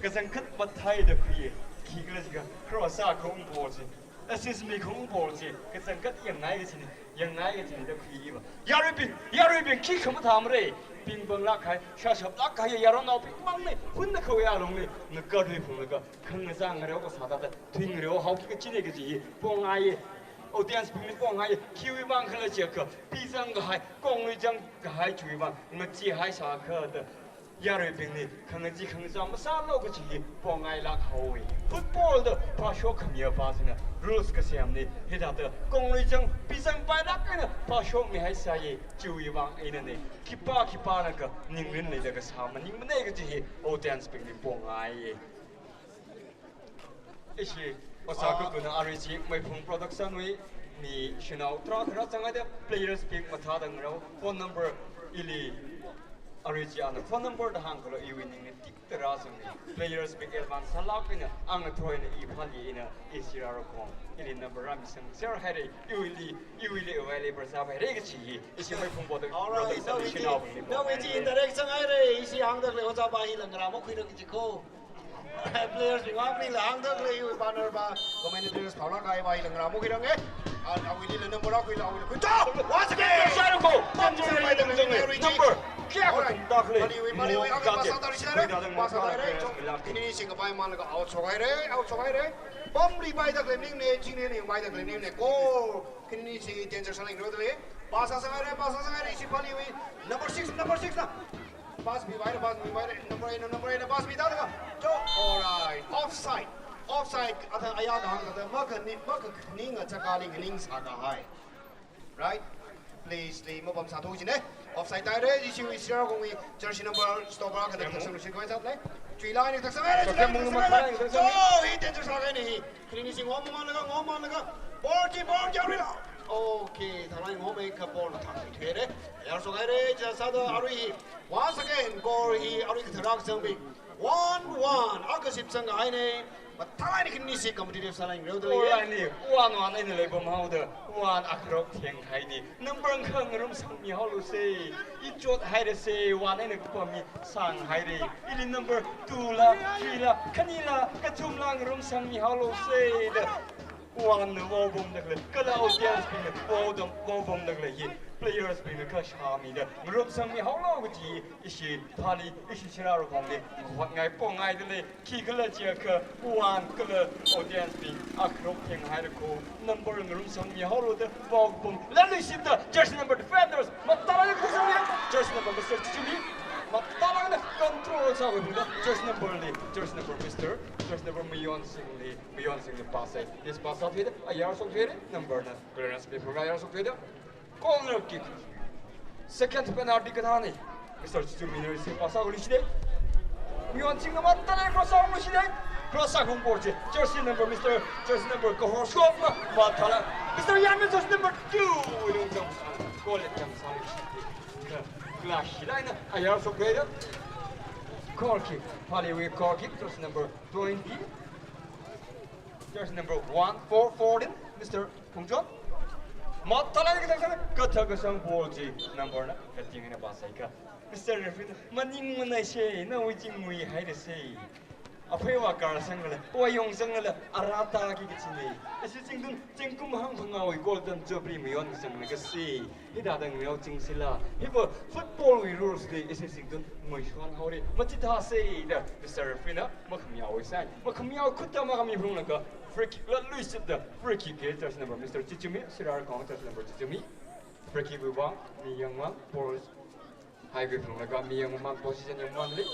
Kachangkhat mathāda khuiya. Khikhala jiakha cross a khong ball chi. Assist mi khong ball chi. Kachangkhat yangngai kachi ni. Yangngai kachi ni da khui ba. Yaruibing, yaruibing khi khamathā mare. Ping panglāk kahai, shāshaplāk kahai yaronnaobing mang ne. Hun na khawui alungli. Ngakarui phunglaga. Khangazā ngareo kasā thāda. Thui ngareo haoki kachi ne kachi hi. Pongaiya. Audience bingli pongaiya. Khiwui vang khala jiakha. Pizang kahai. Kongluizang kahai chiwui vang. Ngacheehai sākha da. Yaruibingli, khangachee khangazā masālu kachi hi pongailāk haowa. Football da phāshok khami pa sina rules kasem ni, hithāda kongluizang, pizang pailāk eina phāshok mihai sāya, chiwui vang eina ne. Khipā khipāna kha ningrin leida kasā maningmana kachi hi audience bingli pongaiya. Ishi, Osa Kukuna Arui chi, Meiphung Production wui, mi shanao tarākha rāzanghaida, players bing mathāda ngareo, phone number ili, Arui chi ana phone number da hāngkhala iwui ningli tikda rāzangna, players bing advance sālāk eina, ang athroina i phali eina, i Shirarkhong, ili number rāmisang serhaira, iwuili, iwuili available sāpaira kachi hi, ishi Meiphung Production. Alright, nawui chi, nawui chi direct sanghaira, ishi hāngda khalei ojā pa hila ngarā makhuirang kachi ko. Players bing vang mi la hāngda khalei banner pa, commentators phaolāk kahai pa hila ngarā makhuiranga. Awuili la number rākhuila, awuili khuichao. Once again. Shirarkhong. Pam sāpai da khalei number. Kya ko tum da khalei. Paliwui, paliwui, ang pass sāda ri share. Pass sāda ri. Khanini singkapai manlaga out shokhaira, out shokhaira. Pamli paida khalei ning ne, ching ne, ning paida khalei ning ne. Goal. Khanini chi danger sāleng ro dale. Pass sāsanghaira, pass sāsanghaira, ishi paliwui. Number six, number six na. Pass mi vaira, pass mi vaira, number eight, number eight, pass mi dalaga. Cho, alright. Offside. Offside. Atha aya kahāng kathā, makhaning, makhaning a chakali khaning sākahai. Right? Please, please, mapam sāthu chine. Offside taira, ishi Shirarkhongwui jersey number stopper kathā thaksan shin koi sat le. Chui line thaksan, chui line thaksan. Cho, hi danger sākahaina hi. Khanini sing ngom manlaga, ngom manlaga. Ball chi, ball chi, Arui la. Okay, thalai ngom e ka ball thang thuire. Ayar shokhaira, chithā sāda Arui hi. Once again, goal hi Arui kathā rākazang bing. One one, akha ship sangkahaina. Mathālāk eina khanini chi competitive sāleng ro dale. Alright ni, one one eina leipam haoda, one akharok thenghaina. Number kha ngarumsangmi haolu se. I chothaira se, one eina kapam mi sanghaira. Ili number two la, three la, khani la, kathum la ngarumsangmi haolu se da. One na vaopamda khalei, kala audience bingna vaodam, vaopamda khalei hi, players bingna kha shāmida, ngarumsangmi haolu kachi, ishi thali, ishi Shirarkhongli, hotngai pongai dale, khikhala jiakha, one kala audience bing, akharok thenghaira ko, number ngarumsangmi haolu da, vaopam, laluishitda, jersey number defenders, mathālāk eina khosangli, jersey number Mister Chichumi, mathālāk eina control sākhui bingda, jersey number li, jersey number Mister, jersey number Mayonsingli, Mayonsingli pass e. Yes, pass out here. Ayar shokhaira. Number na clearance mi phungra ayar shokhaira. Corner kick. Second penalty kathāna. Mister Chichumi na receive pass out luishitda. Mayonsingna mathālāk eina cross out luishitda. Cross out hung ball chi. Jersey number, Mister, jersey number kahor shokma. Mathālāk. Mister Yanmin jersey number two. Ilung jam. Goal jam sāluishitda. Clash line na. Ayar shokhaira. Corner kick. Paliwui corner kick. Jersey number twenty. Jersey number one four fourteen, Mister Phungchon. Mathālāk eina kathā kasang, kathā kasang ball chi number na kating eina pass sāi kha. Mister Referee, maningmana se, nawui chi nguihaira se. Apheiva kar sangla, wayong sangla, arata ki kachine. Ishi zingkum, zingkum hangphangāwui Golden Jubilee mayon sangla kase. Hithāda ngayoching sila. Hiva football wui rules li ishi zingkum nguishon haora. Machithāsa da Mister Referee na makhamayāwui side, makhamayāwui khutta makhami phunglaga free kick laluishitda free kick ke jersey number Mister Chichumi, Shirarkhong jersey number Chichumi. Free kick wui vang, mi yangman, ball haikhui phunglaga mi yangman, position yangmanli.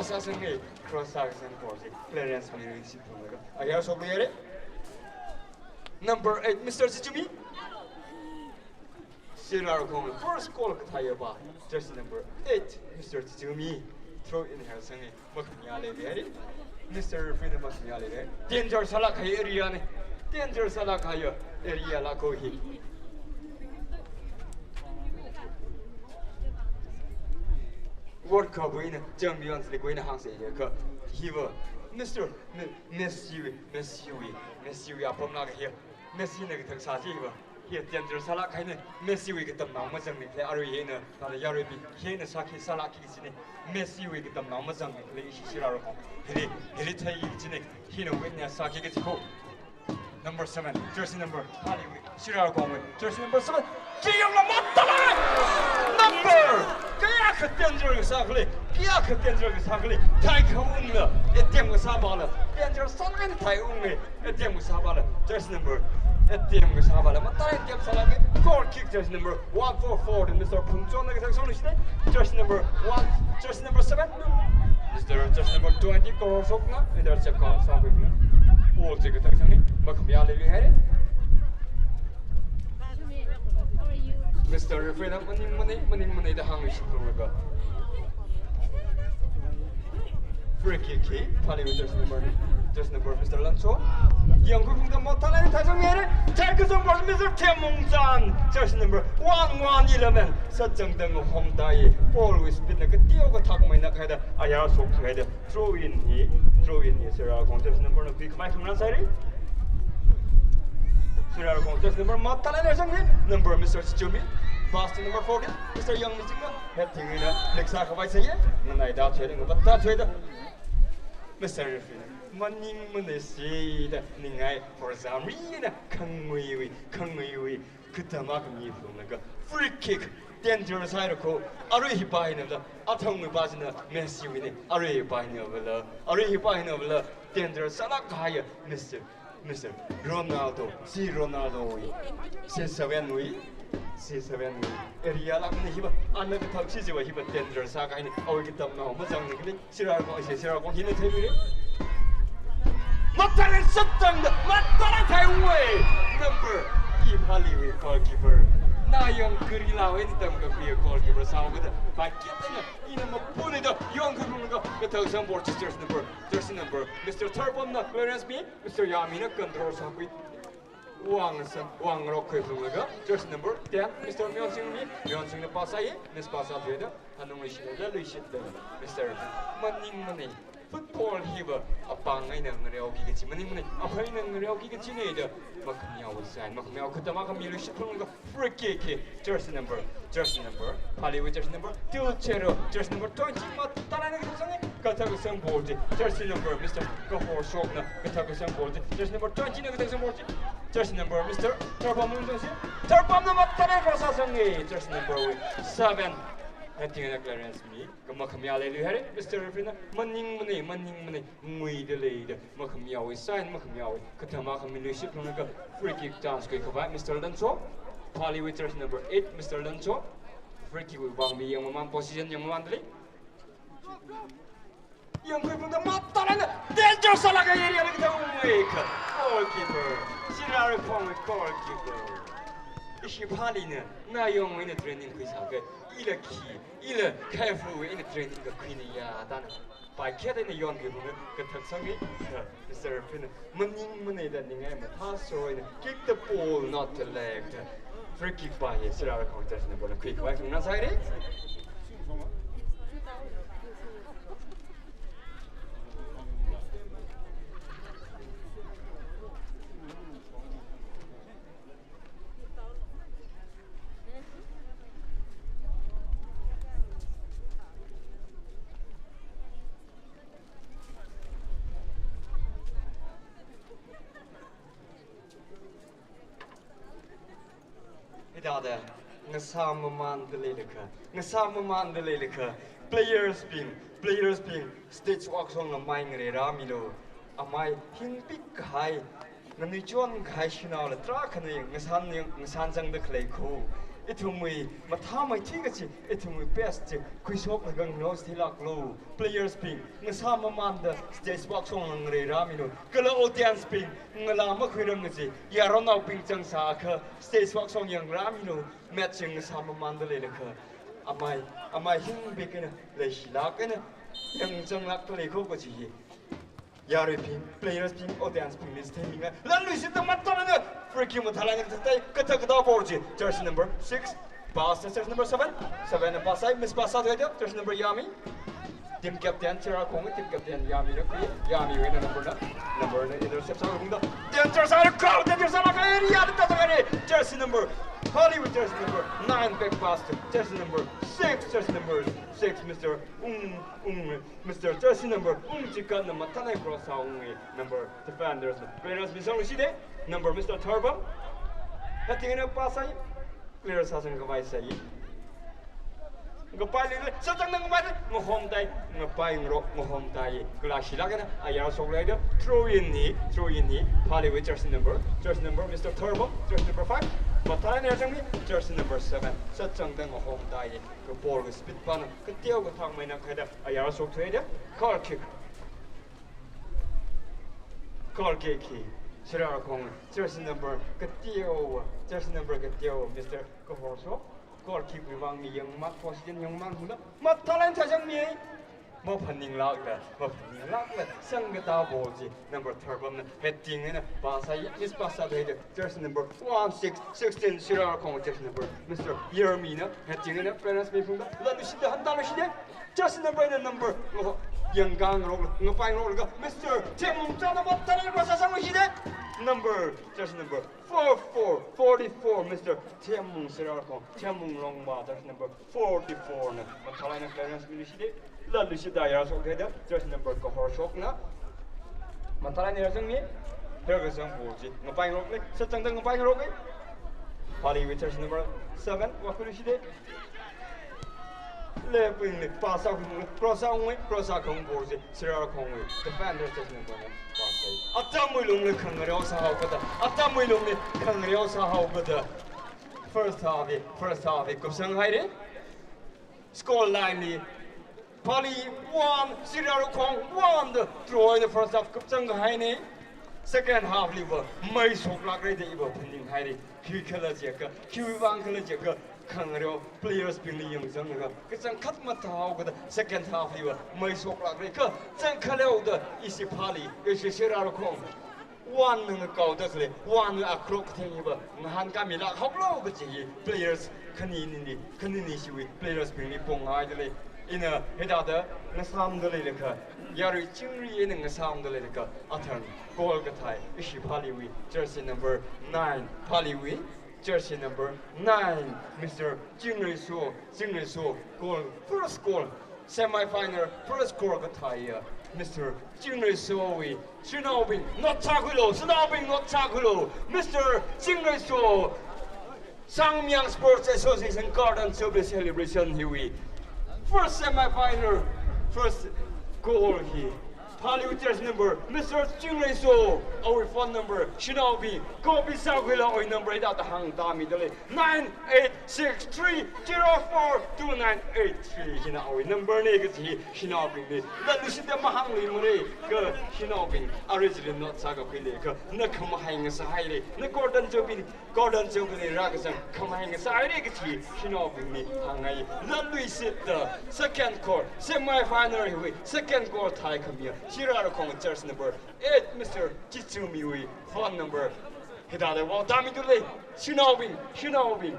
Sāsangei, cross sākasang ball chi clearance mirin shitphunglaga ayar shokluihaire. Number eight, Mister Chichumi. Sirarakhongwui first goal kathāya pa, jersey number eight, Mister Chichumi. Throw in haisangei, makhamayā leiluihaire. Mister Referee na makhamayā leiluihaire. Danger sālāk kahai area ne. Danger sālāk kahai area lāka hi. World Cup wui eina, Champions League wui eina hāngsei ya kha, hiva Mister Me-, Messi wui, Messi wui, Messi wui apam lāka hi. Messi na kathak sā chi hiva. Hi danger sālāk kahaine. Messi wui katamnao mazangning khalei arui hina, nana yaruibing hina sāki sālākki kachine. Messi wui katamnao mazangning khalei ishi Sirarakhong. Hili, hili theiya kachine. Hina wui eina sāki kachi ko. Number seven, jersey number, Paliwui, Sirarakhongwui jersey number seven. Chi yanglu matalai! Number! Kayākha danger kasā khalei, kayākha danger kasā khalei. Thai khaungla, attempt kasā pala. Danger sālāk eina thai unge, attempt kasā pala. Jersey number, attempt kasā pala. Matalai attempt sālāke. Goal kick, jersey number one four four, Mister Phungchonna kathak sangluishite. Jersey number one, jersey number seven, Mister, jersey number twenty, Koror Shokna, Mister Chepkao sākhuina. Ball chi kathak sangni, makhamayā leiluihaire. Mister Referee na maningmanei, maningmanei da hāngluishitphunglaga. Free kick hi, Paliwui jersey number, jersey number Mister Lancho. Yangkhuiphungda matalai thai sangmihaire. Thai kasang ball Mister Themmungchan, jersey number one one eleven. Sāchangda ngahomda ye. Ball wui speed na kateokha thakmeina kahaida ayar shokthuihaida. Throw in hi, throw in hi Sirarakhong jersey number na khuikhavai khangarān sāhaire. Sirarakhong jersey number matalai haisangei, number Mister Chichumi. Pass to number fourteen, Mister Yangmichingna. Heading eina flick sākhavai sāye, nganaida thuihaida, ngapata thuihaida. Mister Referee na maningmanei shida ningai, for some reason, khanguiwui, khanguiwui katam akha miphunglaga free kick, danger sāhaira ko. Arui hi pa hina da, athangwui pa china Messi wuine. Arui hi pa hina vala, arui hi pa hina vala, danger sālāk kahaiya Mister Mister Ronaldo, C Ronaldo wui, C seven wui, C seven wui area lākne hiva, ana kathak chi chiva hiva danger sākahaine, awui katamnao mazangning khalei, Sirarakhong, ishi Sirarakhong hina theiluire. Matalai sāchangda, matalai thaiungwe. Number, i Paliwui goalkeeper. Nayong Kurila wui eina tamkakhuiya goalkeeper sāhaokida, paiketna, ina mapunida, yangkhuiphunglaga, kathak sangwui ball chi jersey number, jersey number Mister Tharpamna clearance mi, Mister Yamina control sākhui. Vāngasang, vāngarok khuiphunglaga, jersey number ten, Mister Myeonching mi, Myeonchingna pass sāye, miss pass sāthuida, hanungli shida, luishida, Mister Maningmanei. Football hiva apāng eina ngareoki kachi maningmanei, aphei eina ngareoki kachine da, makhamayāwui sign, makhamayāwui katam akha miluishitphunglaga, free kick hi, jersey number, jersey number, Paliwui jersey number, Teocheru, jersey number twenty, matalai na kathak sangei, kathak kasang ball chi, jersey number, Mister Kahor Shokna, kathak kasang ball chi, jersey number twenty na kathak kasang ball chi, jersey number, Mister Tharpam Mungzangsi, Tharpamna matalai cross sāsangei, jersey number wui seven, heading eina clearance mi, kha makhamayā leiluihaire, Mister Referee na, maningmanei, maningmanei, nguida leida, makhamayāwui sign, makhamayāwui katam akha miluishitphunglaga, free kick chance khuikhavai, Mister Lancho, Paliwui jersey number eight, Mister Lancho, free kick wui vang mi yangmaman, position yangmaman dalei. Yangkhuiphungda matalai na, danger sālāk kahai area na kathāungwe kha. Goalkeeper, Sirarakhongwui goalkeeper. Ishi Palina, Nayongwui eina training khuisāke, ila khi, ila khaifu eina training kakhuine ya, tana. Paikhet eina yangkhuiphunglaga kathak sangei, kha Mister Referee na maningmanei da ningai mathāshoina, kick the ball, not the leg. Free kick pa hi Sirarakhong jersey number na khuikhavai khangarān sāhaire. Hithāda ngasāmamanda leilakha, ngasāmamanda leilakha, players bing, players bing, stage wui akashongla mai ngareirāmilu. Amai hingpik kahai, nganuichon kahai shanaola tarākhana ngasān, ngasān zangda khalei khu. Ithumwui mathāmeithui kachi, ithumwui best chi khuishoknakha nganaosi thilāklu. Players bing, ngasāmamānda stage vāshong ngarei rāmilu. Kala audience bing, ngalā makhuiram kachi, yaronnaobing zangsākha stage vāshong yang rāmilu. Match chi ngasāmamānda leilakha, amai, amai hing bek eina, leishilāk eina, yangzanglākda lei kho kachi hi. Yaruibing, players bing, audience bingli theimi ngai. Latluishitda mathālāk eina, free kick mathālāk eina thatai, kathā kathā ball chi, jersey number six, pass to jersey number seven, seven na pass sāi, miss pass sāthuida, jersey number Yami. Team captain, Sirarakhong, team captain Yami na khui, Yamiwui eina number na, number na intercept sāhaoda. Danger sāra, crowd, danger sāra, area, the top area, jersey number, Hollywood jersey number nine, back pass to jersey number six, jersey number six, Mister Ung, Ung, Mister jersey number Ung Chikat na mathālāk eina cross sāungi, number defenders na. Players mi sāluishitda, number Mister Tharbam. Heading eina pass sāi, clear sāsang khavai sāi. Ngapai leilei, sāchangda ngapai leilei, ngahomtai, ngapai ngarok, ngahomtai. Kala shilāk eina, ayar shokleida, throw in hi, throw in hi, Hollywood jersey number, jersey number Mister Tharbam, jersey number five. Mathālāk eina zangmi, jersey number seven. Sāchangda ngahomtai. Ka ball ka speed pana, kateo kathang maina khaida, ayar shokthuida, goal kick. Goal kick hi, Sirarakhong, jersey number kateo, jersey number kateo, Mister Kahorshok. Goal kick wui vang mi yangmak, position yangmak hula, mathālāk eina zangmi. Maphaninglākla, maphaninglākla, sangkatā ball chi, number Tharbam na heading eina pass sāi, miss pass sāthuida, jersey number one six, sixteen, Sirarakhong, jersey number Mister Yermi na heading eina, parents mi phungda, latluishitda, hantāluishitda, jersey number eina number, ngo, yangkhangarok, ngapai ngarok laga, Mister Themung chāna mathālāk eina cross sāsangluishitda, number, jersey number four four, forty-four, Mister Themung, Sirarakhong, Themung Longba, jersey number forty-four na, mathālāk eina clearance miluishitda, latluishitda ayar shokhaida, jersey number Kahorshok na. Mathālāk eina ayar zangmi, herkazang ball chi, ngapai ngarok lei, sāchangda ngapai ngarok lei. Hollywood jersey number seven, vākhuiluishitda. Left wing li, pass sākhui, cross sāungwui, cross sākhui ball chi, Sirarakhongwui defender jersey number na pass sāi. Atamwui lungli khangareo sāhaokada, atamwui lungli khangareo sāhaokada. First half hi, first half hi kupsanghaira. Score line li, Pali one, Sirarakhong one da draw eina first half kupsanghaina. Second half liva, mei shoklākra da iva phaninghaira. Khikhala jiakha, khiwui vang khala jiakha, khangareo players bingli yangzanglaga, kachangkhat mathāhaokada, second half liva, mei shoklākra, kachangkhat leoda, ishi Pali, ishi Sirarakhong. One na ngakaoda khalei, one na akrok theng hiva, ngahānkāmilāk haoklu kachi hi, players khanini, khanini shiwui, players bingli ponghaida lei. Ina hithāda ngasāmda leilakha, yarui chingri eina ngasāmda leilakha, athang goal kathai, ishi Paliwui, jersey number nine, Paliwui, jersey number nine, Mister Chingreiso, Chingreiso, goal, first goal, semi-final, first goal kathaiya, Mister Chingreisowui, shanaobing, note sākhuilu, shanaobing, note sākhuilu, Mister Chingreiso, Sangmyang Sports Association Garden Jubilee Celebration hiwui, first semi-final, first goal hi, Paliwui jersey number, Mister Chingreiso, awui phone number, shanaobing, copy sākhuilu, awui number hithāda hāngtāmida lei, nine eight six three zero four two nine eight three, hina awui number na kachi hi, shanaobingli latluishitda mahāngluimara, kha shanaobing, arui chili note sākakhui leiakha, na khamahai ngasāhaira, na Garden Jubilee, Garden Jubilee rākazang khamahai ngasāhaira kachi hi, shanaobingli hāngngai. Latluishitda second goal, semi-final hiwui second goal thaikhamiya, Sirarakhong jersey number eight, Mister Chichumiwui phone number hithāda vaotāmida lei, shanaobing, shanaobing,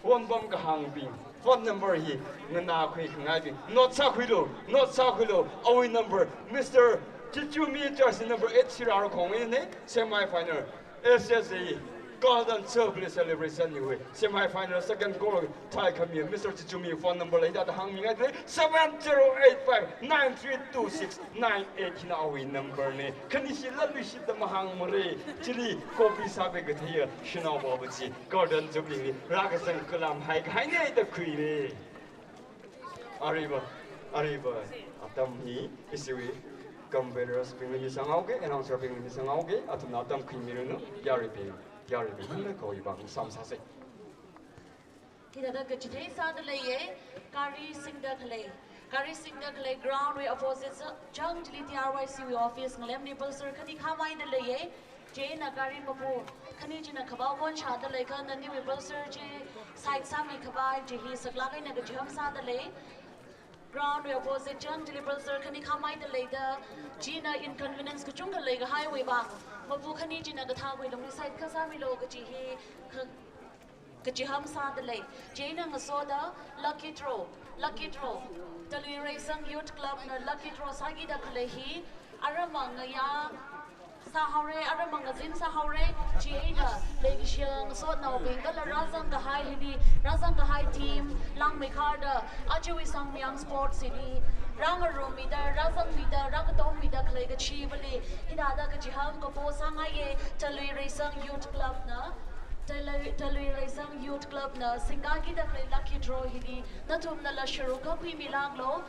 wonpam kahāngbing, phone number hi nganākhui khangaibing, note sākhuilu, note sākhuilu, awui number, Mister Chichumi, jersey number eight, Sirarakhongwuina, semi-final, S S A Garden Jubilee Celebration hiwui semi-final second goal thaikhami Mister Chichumi phone number hithāda hāngmingaida lei, seven zero eight five nine three two six nine eight, hina awui number na. Khanishi latluishitda mahāngmara, chili copy sākhui katheiya shanaova chi Garden Jubilee li rākazang kalam haikahaina da khuira. Aruiva, aruiva atam hi ishiwui competitors bingli sanghaoga, announcer bingli sanghaoga, athumna atam khuimiranu, yaruibing, yaruibing, hina kawui vang samsāsa. Hithāda kachithei sāda leiya, gari singda khalei. Gari singda khalei ground wui opposite zang chili T R Y C wui office ngalemli pulsar khani khamaida leiya. Chieina gari mapu khani china khavao khon shāda leikha naniwui pulsar chi side sāmi khavai chi hi saklāk eina kachiham sāda lei. Ground wui opposite zang chili pulsar khani khamaida leida, china inconvenience kachungkha leikahaiwui vang, mapu khani china kathāwui lungli side kha sāmilo kachi hi kha- kachiham sāda lei. Chieina ngasoda lucky draw, lucky draw. Talui Reisang Youth Club na lucky draw sākida khalei hi, aramma ngayā sāhaora, aramma ngazin sāhaora, chieina leikashiya ngasotnaobing kala rāzang kahai hili, rāzang kahai team, langmeikharda, ajawui Sangmayang Sports hili, rāngarummida, rāzangmida, rākatommida khalei kachivali, hithāda kachiham kapo sāngaiya, Talui Reisang Youth Club na, Talui, Talui Reisang Youth Club na singkakida khalei lucky draw hili, nathumnala sharuk khuimilāklo,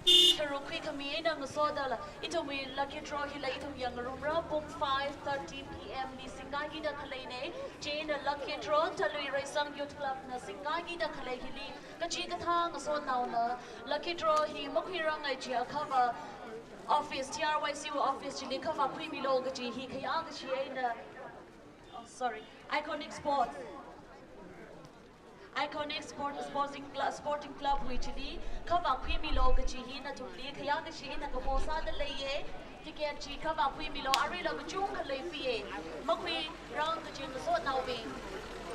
sharuk khuikhami eina ngasodala, ithumwui lucky draw hila ithum yangngarumra pung five thirty P M li singkakida khaleina, chieina lucky draw Talui Reisang Youth Club na singkakida khalei hili, kachikathā ngasotnaona, lucky draw hi makhuirāngai chiakhava, office, T R Y C office chili khavā khuimilo kachi hi khayā kashi eina, oh, sorry, Iconic Sports. Iconic Sport, Sporting Club, Sporting Club wui chili, khavā khuimilo kachi hi nathumli khayā kashi eina kapo sāda leiya, ticket chi khavā khuimilo, aruila kachungkha leipiya, makhuirang kachi ngasotnaobing.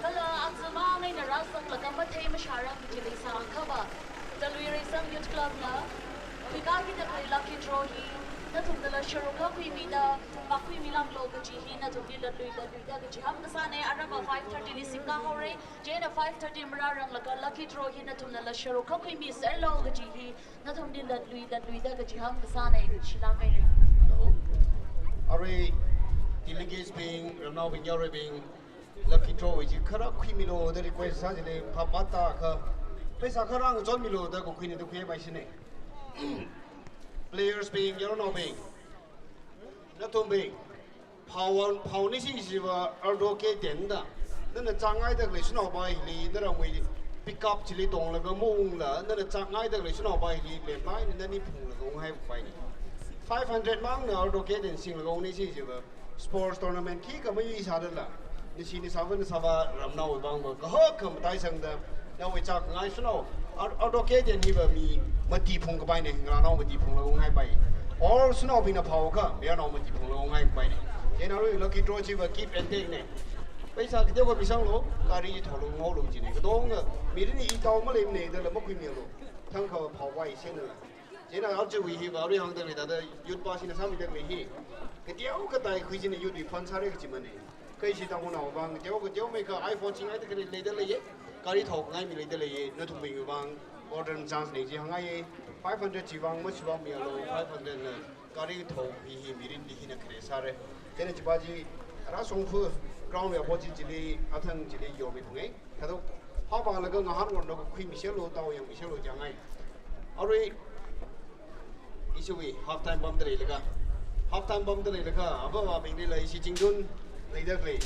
Kala athumwui eina rāzanglaga mathei mashārang kachi leisākhava, Talui Reisang Youth Club na, khuikakida khalei lucky draw hi, nathumnala sharuk khuimida, vākhuimilāklo kachi hi nathumli latlui latluida kachiham kasāna, aramma five thirty li singkahaora, chieina five thirty marāranglaga lucky draw hi nathumnala sharuk khuimiserlo kachi hi, nathumli latlui latluida kachiham kasāna, shilānghaira. Hello. Arui delegates bing, ramnaobing, yaruibing, lucky draw wui chi khara khuimilo da request sā chili, phap matākha, paisa khara ngachonmilo da kakhuina da khuipai shina. Players bing, yaruinaobing, nathumbing, phao, phao ni singsiva Ardo K ten da. Nana chāngngaida khalei shanaopa hili, naramwui pickup chili tonglaga maungla, nana chāngngaida khalei shanaopa hili, lemlai nani phunglaga unghaipaina. Five hundred mangna Ardo K ten singlaga ungni singsiva, sports tournament khikha mayui sādala, nisi nisāva nasāva ramnaowui vangva, kahak khamatai sangda, nawui chāngngai shanao, Ar-, Ardo K ten hiva mi mati phungkapaina, ngarānao mati phunglaga unghaipai. Or shanaobingna phaokha, mayarnao mati phunglaga unghaipaina. Chieina arui lucky draw chiva give and take na. Paisa kateokha misanglo, gari tholo ngaolo china. Katonga, mirin itao maleimana dala makhuimilo. Thangkha phaopai sānala. Chieina archewui hiva arui hāngda leida da youth pasina sāmida khalei hi. Kateokha tai khui china youth wui fund sāra kachimana. Kha ishi Tangkhulnao vang, kateo kateomeikha iPhone singngaida khalei leida leiya, gari thaongai mi leida leiya, nathumbingwui vang, order chance lei chi hāngngaiya, five hundred chi vang, mashivāngmilu, five hundred na, gari thao hi hi mirinli hina khare sāra. Chieina chipa chi, rāshongfa, ground wui opposite chili, athang chili yormiphunga. Kado, phāphālaga ngahānwonlaga khuimiselu, tao yangmiselu jiangai. Arui, ishiwui half time pamda leilakha. Half time pamda leilakha, avāvābinglila ishi Chingtun leida khalei.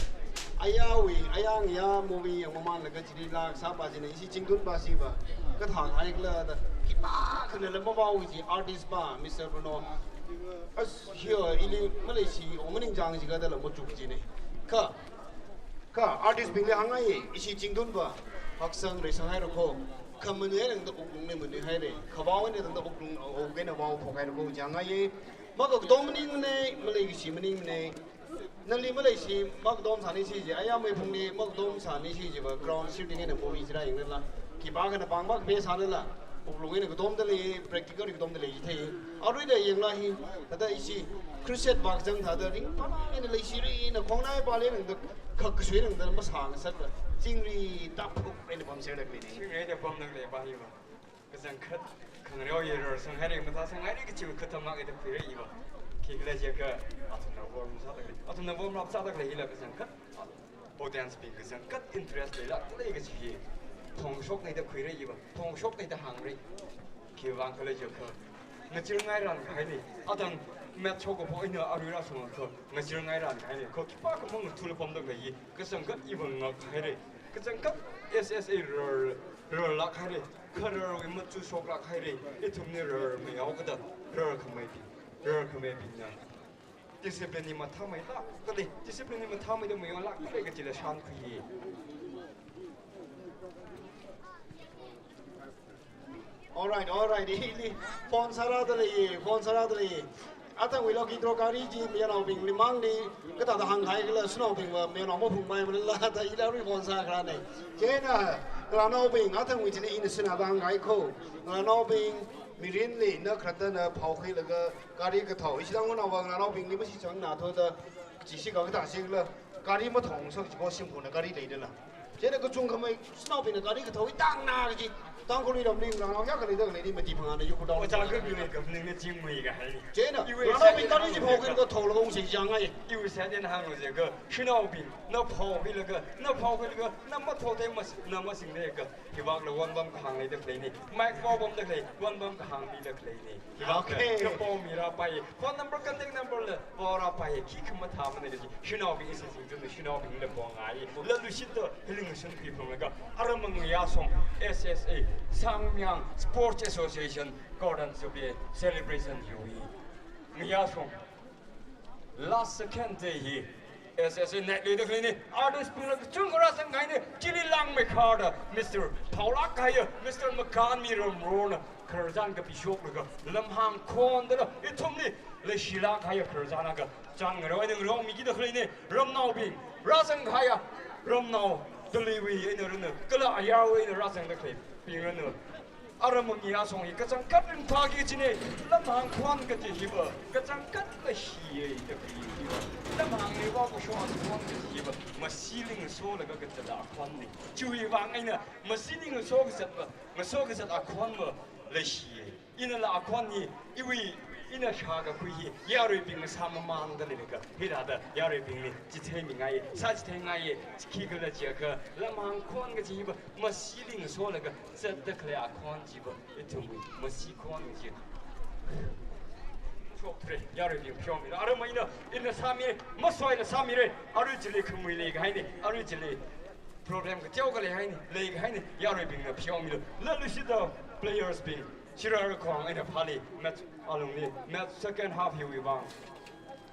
Ayāwui, ayā ngayā movie yangmamanlaga chili lāksāpa china ishi Chingtunpa shiva. Kathāngaikhala da, khipākhana lam mavāwui chi artist pa, Mister Bruno. As, hiya, ili maleishi, o maningchāng jiakha dala machuk china. Kha, Kha artist bingli hāngngaiya, ishi Chingtunva, haksang reisang haira kho, kha manuihairangda wuklungli manuihaira, kha vaohairangda wuklung, wuklungli vao phokhaira kho, jiangaiya, makakatom maningmana, maleishi maningmana, nali maleishi, makatom sāni shi ji, ayā meiphungli, makatom sāni shi jiva, ground shifting eina movie chila yanglala, khipākhana pāng makaphe sālala, wuklung eina katomda lei, practical eina katomda lei, jithei. Aruida yangla hi, thāda ishi, crusade vākazang thāda ringphālāk eina leishirina, khongnaipali nangda, khak kasuinangda masāngasakla, chingri taphuk eina pamserda khalei ni. Chingri eina pamda khaleipa hiva. Kachangkhat, khangareo yero, sanghaira, mathāsanghaira kachi khathāmāk eina phuira hiva. Khikhala jiakha, athumna warm sāda khalei. Athumna warm up sāda khalei hila kachangkhat. Audience bing kachangkhat interest leilāk, leikachi hi. Phongshoknaida khuira hiva, phongshoknaida hāngra. Khiwuivang khala jiakha, ngachirngai rankahaina. Athang match shokkaphok eina arui rāshungakha, ngachirngai rankahaina. Kha khipākha mangathula pamda khalei hi, kachangkhat hiva ngakhaira. Kachangkhat S S A rar Rarlāk haira, khararwui machu shoklāk haira, ithumli rarmei haokada, rarkhameibing, rarkhameibingna discipline hi mathāmeilākda lei, discipline hi mathāmeida mayonlākda lei kajila shānkhui. Alright, alright, ili phone sārāda lei, phone sārāda lei. Athangwui lucky draw gari chi mayarnaobingli mangli, kathāda hāngkahai khala, shanaobingva mayarnao maphungmeimaningla da ili arui phone sākharāna. Chieina, ngarānaobing, athangwui chili ina sāna da hāngkahai kho. Ngarānaobing, mirinli na kharattana phaokhuilaga gari kathao. Ishi Tangkhulnaova ngarānaobingli mashitsangna thoda, chi shikha kathā shikhala, gari mathong so chi ko shimkhurna gari leidala. Chieina kachungkhamei shanaobingna gari kathao hi tangna kaji. Tangkhulli ramli ngarānao ya khalei da khaleili mati phangāna yukudao. Ojā kakhui kapningna chingmei kahai. Chieina, iwui ngarānaobing sāda gari chi phaokhuilaga thaolaga ungshei jiakha. Iwui sāda hānglu jiakha, shanaobing, na phaokhuilaga, na phaokhuilaga, na mathao thei mas-, na masingda ka. Hivākla wanpam kahāng leida khaleina. Mic pao pamda khalei, wanpam kahāng mida khaleina. Hivākla, okay, kapao mirāpai. Phone number, contact number la pao rāpai. Khikha mathāmana kaji. Shanaobing isa singchun shanaobingla pongai. Lalushitda hili ngasoda khuiphunglaga, aram ngayāshong S S A, Sangmyang Sports Association, Gordon Sophie celebration hiwui ngayāshong last second day hi S S A nightli da khaleina, artist bingla kachungkha rāzangkahaina, chili langmeikharda Mister Thaolāk kahaiya, Mister Makanmi Ramrona khararchan kapishoklaga, lamhāng khondala, ithumli leishilāk kahaiya khararchan akha chān ngareo, eina ngareomiki da khaleina, ramnaobing, rāzangkahaiya, ramnao, Delhiwui eina ranu, kala ayarwui eina rāzangda khaleibing ranu. Aram ngayāshong hi kachangkhat ringphāki kajina, lamhāng khon kaji hiva, kachangkhat leishiya da kaji hiva, lamhāngli vākashok akhon kaji hiva, masili ngasolaga kazata akhonna. Chiwui vang eina, masili ngaso kazatva, ngaso kazat akhonva leishiya. Inala akhon hi, iwui, ina shākakhui hi, yaruibingna sāmamānda leilaga, hithāda yaruibingli chitheimingaiya, sāchitheingai, khikhala jiakha, lamhāng khon kaji hiva, masili ngasolaga zatda khalei akhon chiva, ithumwui masi khon chi. Shokre, yaruibing pheomira. Aram eina, ina sāmi, masoila sāmira. Arui chili khamui leikahaina, arui chili problem kateokha leihaina, leikahaina, yaruibingna pheomira. Lalushitda players bing, Shirarakhong eina Phali match alungli, match second half hiwui vang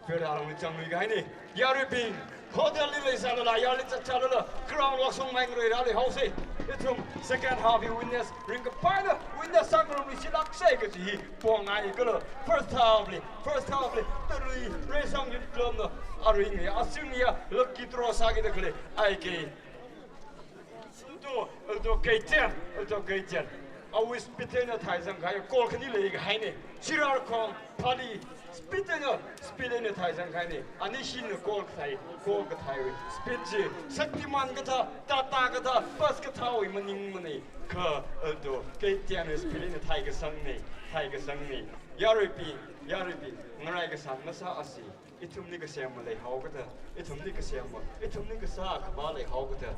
field alungli changluikahaina. Yaruibing, hotelli leisālala, yarli zatsālala, ground vāshungmei ngareirāli haosa. Ithum second half hi witness ringkaphāna, witness sāngarumluishilāksa kaji hi pongai kala. First half li, first half li, Tarui Reisang Youth Club na arui ngayā, asim ngayā, lucky draw sākida khalei, I K Aldo, Aldo Keiten, Aldo Keiten. Awui speed eina theizangkahai, goal khani leikahaina. Shirarakhong, Phali, speed eina, speed eina theizangkahaina. Anishina goal kathei, goal katheiwui speed chi, Shaktiman kathā, Tata kathā, bus kathāwui maningmana. Kha Aldo Keiten speed eina theikasangna, theikasangna. Yaruibing, yaruibing, ngarai kasān masāsa. Ithumli kasema leihaokada, ithumli kasema, ithumli kasā akhava leihaokada,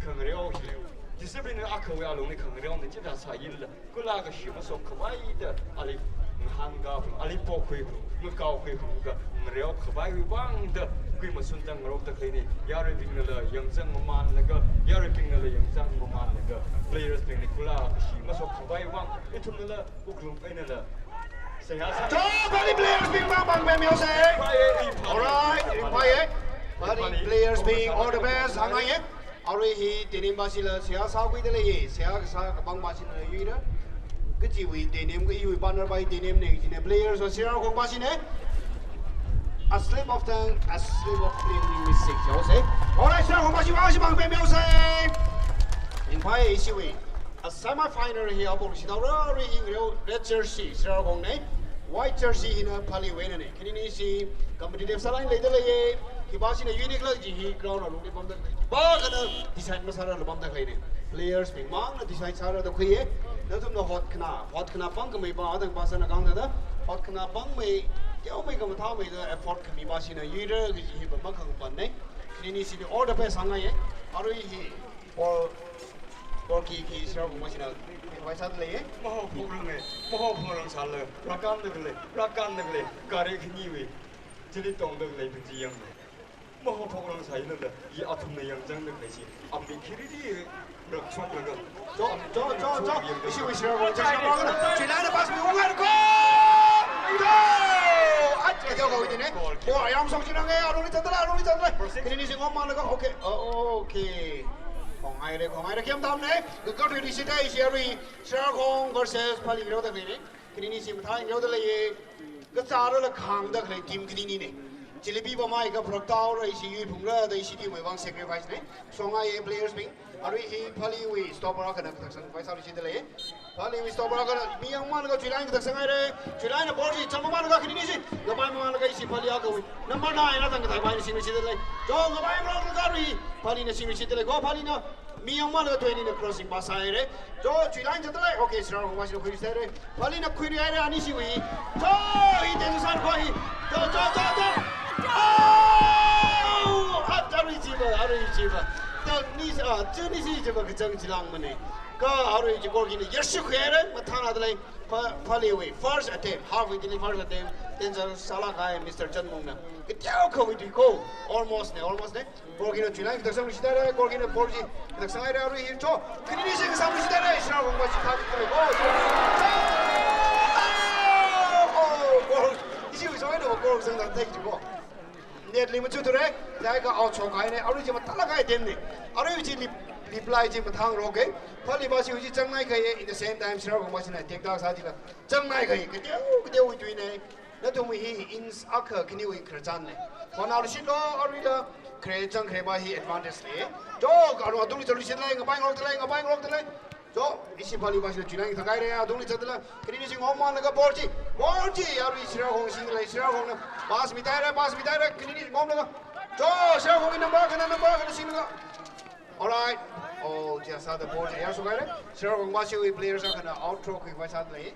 khangareo hi. Discipline akhawui alungli khangareona chithā sāyinla, kula kashi mashokkhavai da, ali ngahānkāphung, ali pokhuiphung, ngakaokhuiphung khangareokhavaiwui vang da, kuimasun tang ngarokda khaleina, yaruibingnala yangzang mamānlaga, yaruibingnala yangzang mamānlaga, players bingli kula kashi mashokkhavai vang, ithumnala wuklung einala seihā sā. Top Phali players bing mang mang pemyaosa. Alright, ringphāya. Phali players bing all the best. Hāngngaiya. Arui hi team bashila seihā sākhuida leiya. Seihā kasā kapang bashila yuira. Kachiwui team, kachiwui partner bai team ne kajina. Players va Shirarakhong bashina. A slip of tongue, a slip of cleaning mistake yaosa. Alright, Shirarakhong bashi, bashi mang pemyaosa. Ringphāya ishiwui a semi-final hi apong shithaora, arui hi ngareo red jersey, Shirarakhongna, white jersey hina Phaliwui einana. Khaninishi competitive sālāk eina leida leiya, khipāshina unique lāk kaji hi ground alungli pamda khalei. Khipākhana decide masārarla pamda khaleina. Players bing mangna decide sārada khuiya. Nathumna hotkhana, hotkhana pangkhamei pa, adang pa sāna kangda da, hotkhana pangmei, teomei khamathāmeida effort khami pāshina yuira kaji hi pa makhangpanna. Khaninishili all the best hāngngaiya. Arui hi Paul, Paul ki, ki Shirarakhong bashina, wai sāda leiya. Maho phorang e, maho phorang sāla, rākanda khalei, rākanda khalei, gari khaniwui chili tongda khalei pa chi yanglu. Maho phoklang sailala, i athumna yangchangda khaisi, ammi khiriri rakshoklaga. Cho, cho, cho, cho. Ishi wishi ra wang chang shang wang na. Chuilaina pass mi wang ko. Cho! Ach, kajao kawui ne. Ko, ayam song chinang e, aruli chandala, aruli chandala. Kini ni sing om malaga. Okay, oh, okay. Khongai re, khongai re, kiam tam ne. Kakar tu di sita ishi arui. Shirakhong versus Pali ro da ne. Kini ni sim thang ro da le. Kachara la khangda khalei team kini ni ne. Chili pipamai ka protect ra ishi yuiphungra da ishi team wui vang sacrifice ne. Songai players bing. Arui hi Pali wui stopper akhana kathak sangkhavai sāluishitda lei. Pali wui stopper akhana mi yangmalaga chuilaina kathak sanghai re. Chuilaina ball chi changmamalaga kini ni si. Ngavai mamalaga ishi Pali akhawui number nine na tang kathak bai singluishitda lei. Cho ngavai mamalaga arui Palina singluishitda lei. Ko Palina mi yangmalaga twenty na crossing pass sāhai re. Cho chuilaina chatda lei. Okay, Shirakhong vāshina khuiluishitda lei. Palina khuiluihai re anishiwui. Cho, i ten san khui. Cho, cho, cho, cho. Oh! At arui chiva, arui chiva. Tang ni sa, chu ni si chiva kachang chilang mane. Ka arui chi goal kini yarshi khuire, mathānada lei. Pa, Paliwui first attempt, half wui kini first attempt. Ten san sālākhai Mister Chanmungna. Katiao kawui tui ko. Almost ne, almost ne. Goal kina chuilaina kathak sangluishitda re, goal kina ball chi kathak sanghai re, arui hi cho. Kini ni sing sangluishitda re, Shirakhong vāshi thak re. Oh, cho. Oh, goal. Ishi wui song ai na goal sangda thai chi ko. Net li machuture, dai ka out shokhai ne, arui chi mathālākhai attempt ne. Arui chi lip, reply chi mathāngaroke. Pali vāshi chi changnai kahai, in the same time, Shirakhong vāshina attack da sā chila. Changnai kahai, katiao, katiao wui tui ne. Nathum hi ins akha khaniwui khararchan ne. Hona lushilo aruila khare chang khare ba hi advantage ne. Cho, aru atungli chatluishitda lei, ngavai ngarokda lei, ngavai ngarokda lei. Cho, ishi Pali vāshina chuilaina kathakhai re, atungli chatda lei. Kini ni sing om malaga ball chi. Ball chi, arui Shirakhong singda lei, Shirakhongna. Pass mithai re, pass mithai re, kini ni sing om laga. Cho, Shirakhong number akhana, number akhana singlaga. Alright. Oh, just had the ball. Yar sugai re. Shirakhong vāshiwui players akhana out throw khuivai sāda lei.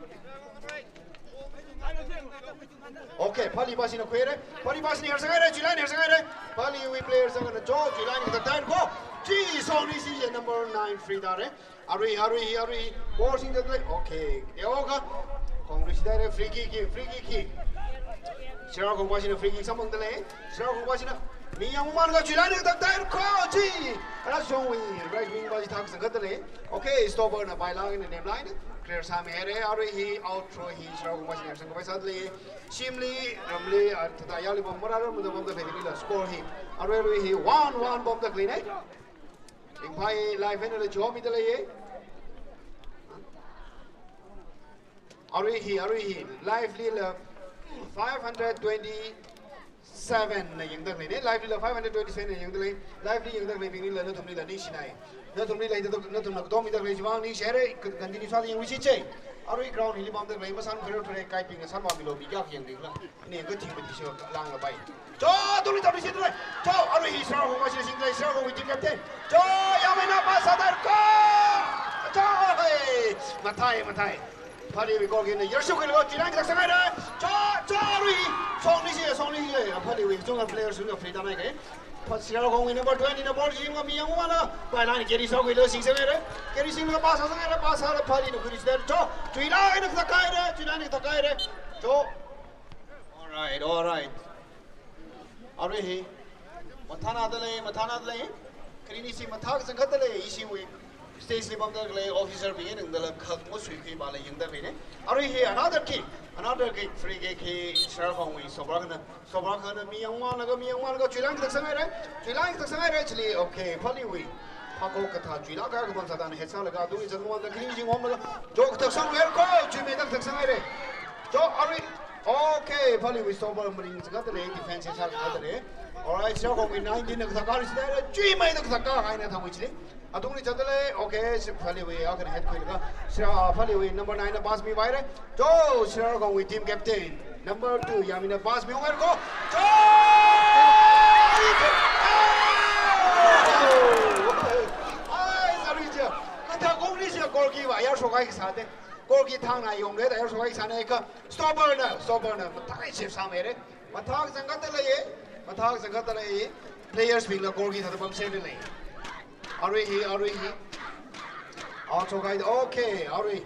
Okay, Pali vāshina khuire. Pali vāshina yar sanghai re, chuilaina yar sanghai re. Paliwui players akhana cho, chuilaina kathak thai ko. Chi song ni si je number nine free da re. Arui, arui, arui. Ball singda lei. Okay. Yoga. Khongluishitda re, free kick, free kick. Shirakhong vāshina free kick samphangda lei. Shirakhong vāshina mi yangmalaga chuilaina kathak thai ko chi. Kala shongwui right wing vāshi thak sangkatda lei. Okay, stopper na pailāk eina nemlaina. Clear sāmihaire, arui hi out throw hi Shirakhong vāshina sangkhavai sāda lei. Shimli, ramli, ah, thāda yali pam mara ramda pamda khalei la score hi. Arui arui hi one one pamda khalei ne. Ringphai live eina la chomida lei. Arui hi, arui hi, live li la five hundred twenty-seven na yangda khalei ne, live li la five hundred twenty-seven na yangda lei, live li yangda khaleibingli la nathumli la ningshinai. Nathumli la nathumna katomida khalei chiwui vang ningshire, continue sāda yangluishit che. Arui ground hili pamda khalei, masān khareo thare kaibingna sān vāmilu, mi kayākha yangda khala. Ni kathing mati sho langlapai. Cho, tuli tuli singda lei. Cho, arui hi Shirakhong vāshina singda lei, Shirakhongwui team captain. Cho, yamena pass sāda ko. Cho, hey. Mathai, mathai. Paliwui goal kina yarshuk kilo, chuilaina kathak sanghai re. Cho, cho, arui. Song ni si, song ni si. Paliwui chunga player sung free da mai ke. Shirakhongwui number twenty na ball chi mi yangmana. Pailāk eina carry sākhuilo sing sanghai re. Carry singlaga pass sāsanghai re, pass sāla Palina khuiluishitda re. Cho, chuilaina kathak kahai re, chuilaina kathak kahai re. Cho. Alright, alright. Arui hi. Mathānada lei, mathānada lei. Kini ni si mathā kachangkhatda lei, ishiwui stage li pamda khalei officer bing eina ningdala khak masuikhui ba la yangda khalei ne. Arui hi another kick, another kick, free kick hi Shirakhongwui stopper akhana, stopper akhana mi yangmalaga, mi yangmalaga chuilaina kathak sanghai re, chuilaina kathak sanghai re, chili, okay, Paliwui. Phako kathā chuilāk kahai kapam sāda na head sālaga, tuli zangwangda kini ni sing om laga, cho kathak sangre ko, chuimeida kathak sanghai re. Cho arui, okay, Paliwui stopper maring sākatda lei, defense sākatda lei. Alright, Shirakhongwui nineteen na kathak kahai sāda lei, chuimeida kathak kahai na thangwui chili. Atungli chatda lei, okay, si Paliwui akhana head khuilaga. Shira, Paliwui number nine na pass mivai re. Cho, Shirakhongwui team captain. Number two, yamina pass miungai ko. Cho! Ai, sorry, che. Kathak kong ni si goal kiva, yar shokhai sāde. Goal ki thangna yongre, yar shokhai sāne ka. Stopper na, stopper na. Mathā save sāmire. Mathā zangkatda lei, mathā zangkatda lei. Players bingla goal ki thāda pam save lei. Arui hi, arui hi. Out shokhai, okay, arui.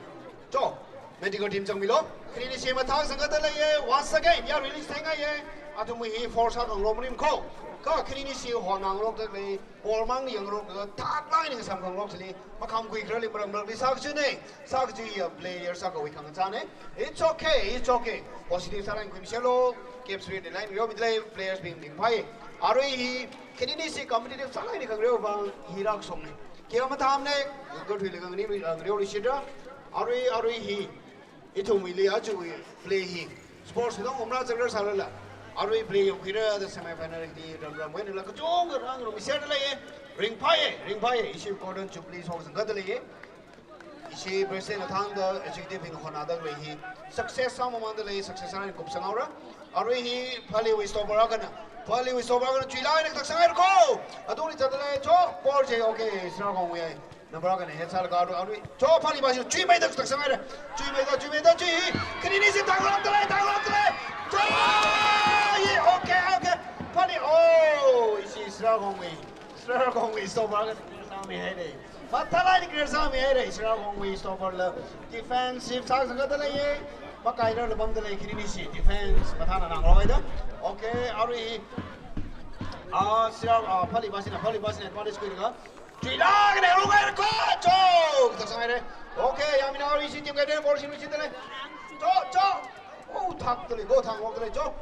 Cho, medical team zangmilo. Kini ni si mathā zangkatda lei, once again, ya release theingai ye. Athumwui hi force sākhangarok maning kho. Kha khaninishi honnangarok da lei, ball mang yangngarok da, thāklāk eina samkhangarok chili, makhamkhui kharāli maram maramli sākachui nei, sākachui ya player sākhavai khangachā nei. It's okay, it's okay. Positive sālāk eina khuimiserlu, game spirit lāk eina ngareo mida lei, players bing ringphai. Arui hi, khaninishi competitive sālāk eina khangareo vang hi rākashok nei. Kayā mathāmana, ngarok thuilaga nganingli, ngareo rishitra. Arui, arui hi, ithumwuili aja play hi. Sports hi dong umra chakra sālala. Arui play yangkhuira da semi final li ramram wui eina la kachungkha rāngarum miserda leiya. Ringphaiya, ringphaiya. Ishi Golden Jubilee shokzangkada leiya. Ishi President athangda executive bing honnada lei hi. Success sāmamanda lei, success sālāk eina kupsanghaora. Arui hi Phalliwui stopper akhana. Phalliwui stopper akhana chuilāk eina kataksanghaira kho. Atungli zatda lei, cho, ball chi, okay, Sirarakhongwui number akhana head sālaga arui, arui, cho, Phalli bashina chuimeida kataksanghaira. Chuimeida, chuimeida, chui. Khaninishi thāngarokda lei, thāngarokda lei. Cho! Ye, okay, okay. Phalli, oh, ishi Sirarakhongwui, Sirarakhongwui stopper akhana clear sāmihaira. Mathālāk eina clear sāmihaira, Sirarakhongwui stopper la. Defensive sāzangkada leiya. Makairarla pamda lei khaninishi. Defense mathāna ngarokhaida. Okay, arui, ah, Sira, ah, Phalli bashina, Phalli bashina advantage khuilaga chuilāk eina runghaira kho, cho! Kataksanghaira. Okay, Yamina arui ishi team captain ball shim shimda lei. Cho, cho! Oh, thākda lei, go thāngarokda lei, cho!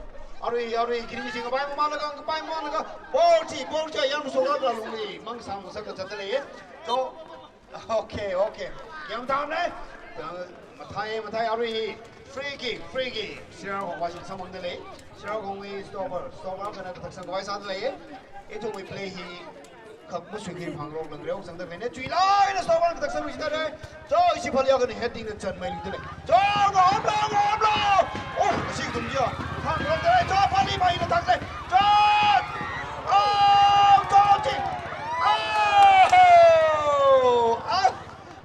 Arui, arui, khaninishi ngapai mamalaga, ngapai mamalaga. Ball chi, ball chi, yamshoklaga lungli mang sāngasakda zatda lei, cho! Okay, okay. Yamdam lei. Mathāi, mathāi, arui hi. Free kick, free kick. Sirarakhong bashina samphangda lei. Sirarakhongwui stopper, stopper akhana kataksangkhavai sāda lei. Ithumwui play hi khak masui khui phangrok langreo zangda lei nei. Chuilāk eina stopper kataksang luishida lei. Cho, ishi Phalli akhana heading na chanmei luida lei. Cho, ngamlo, ngamlo. Oh, ishi ithum ya. Phangrokda lei, cho, Phalli bashina thākda lei. Cho! Oh, cho, chi. Oh! Ah!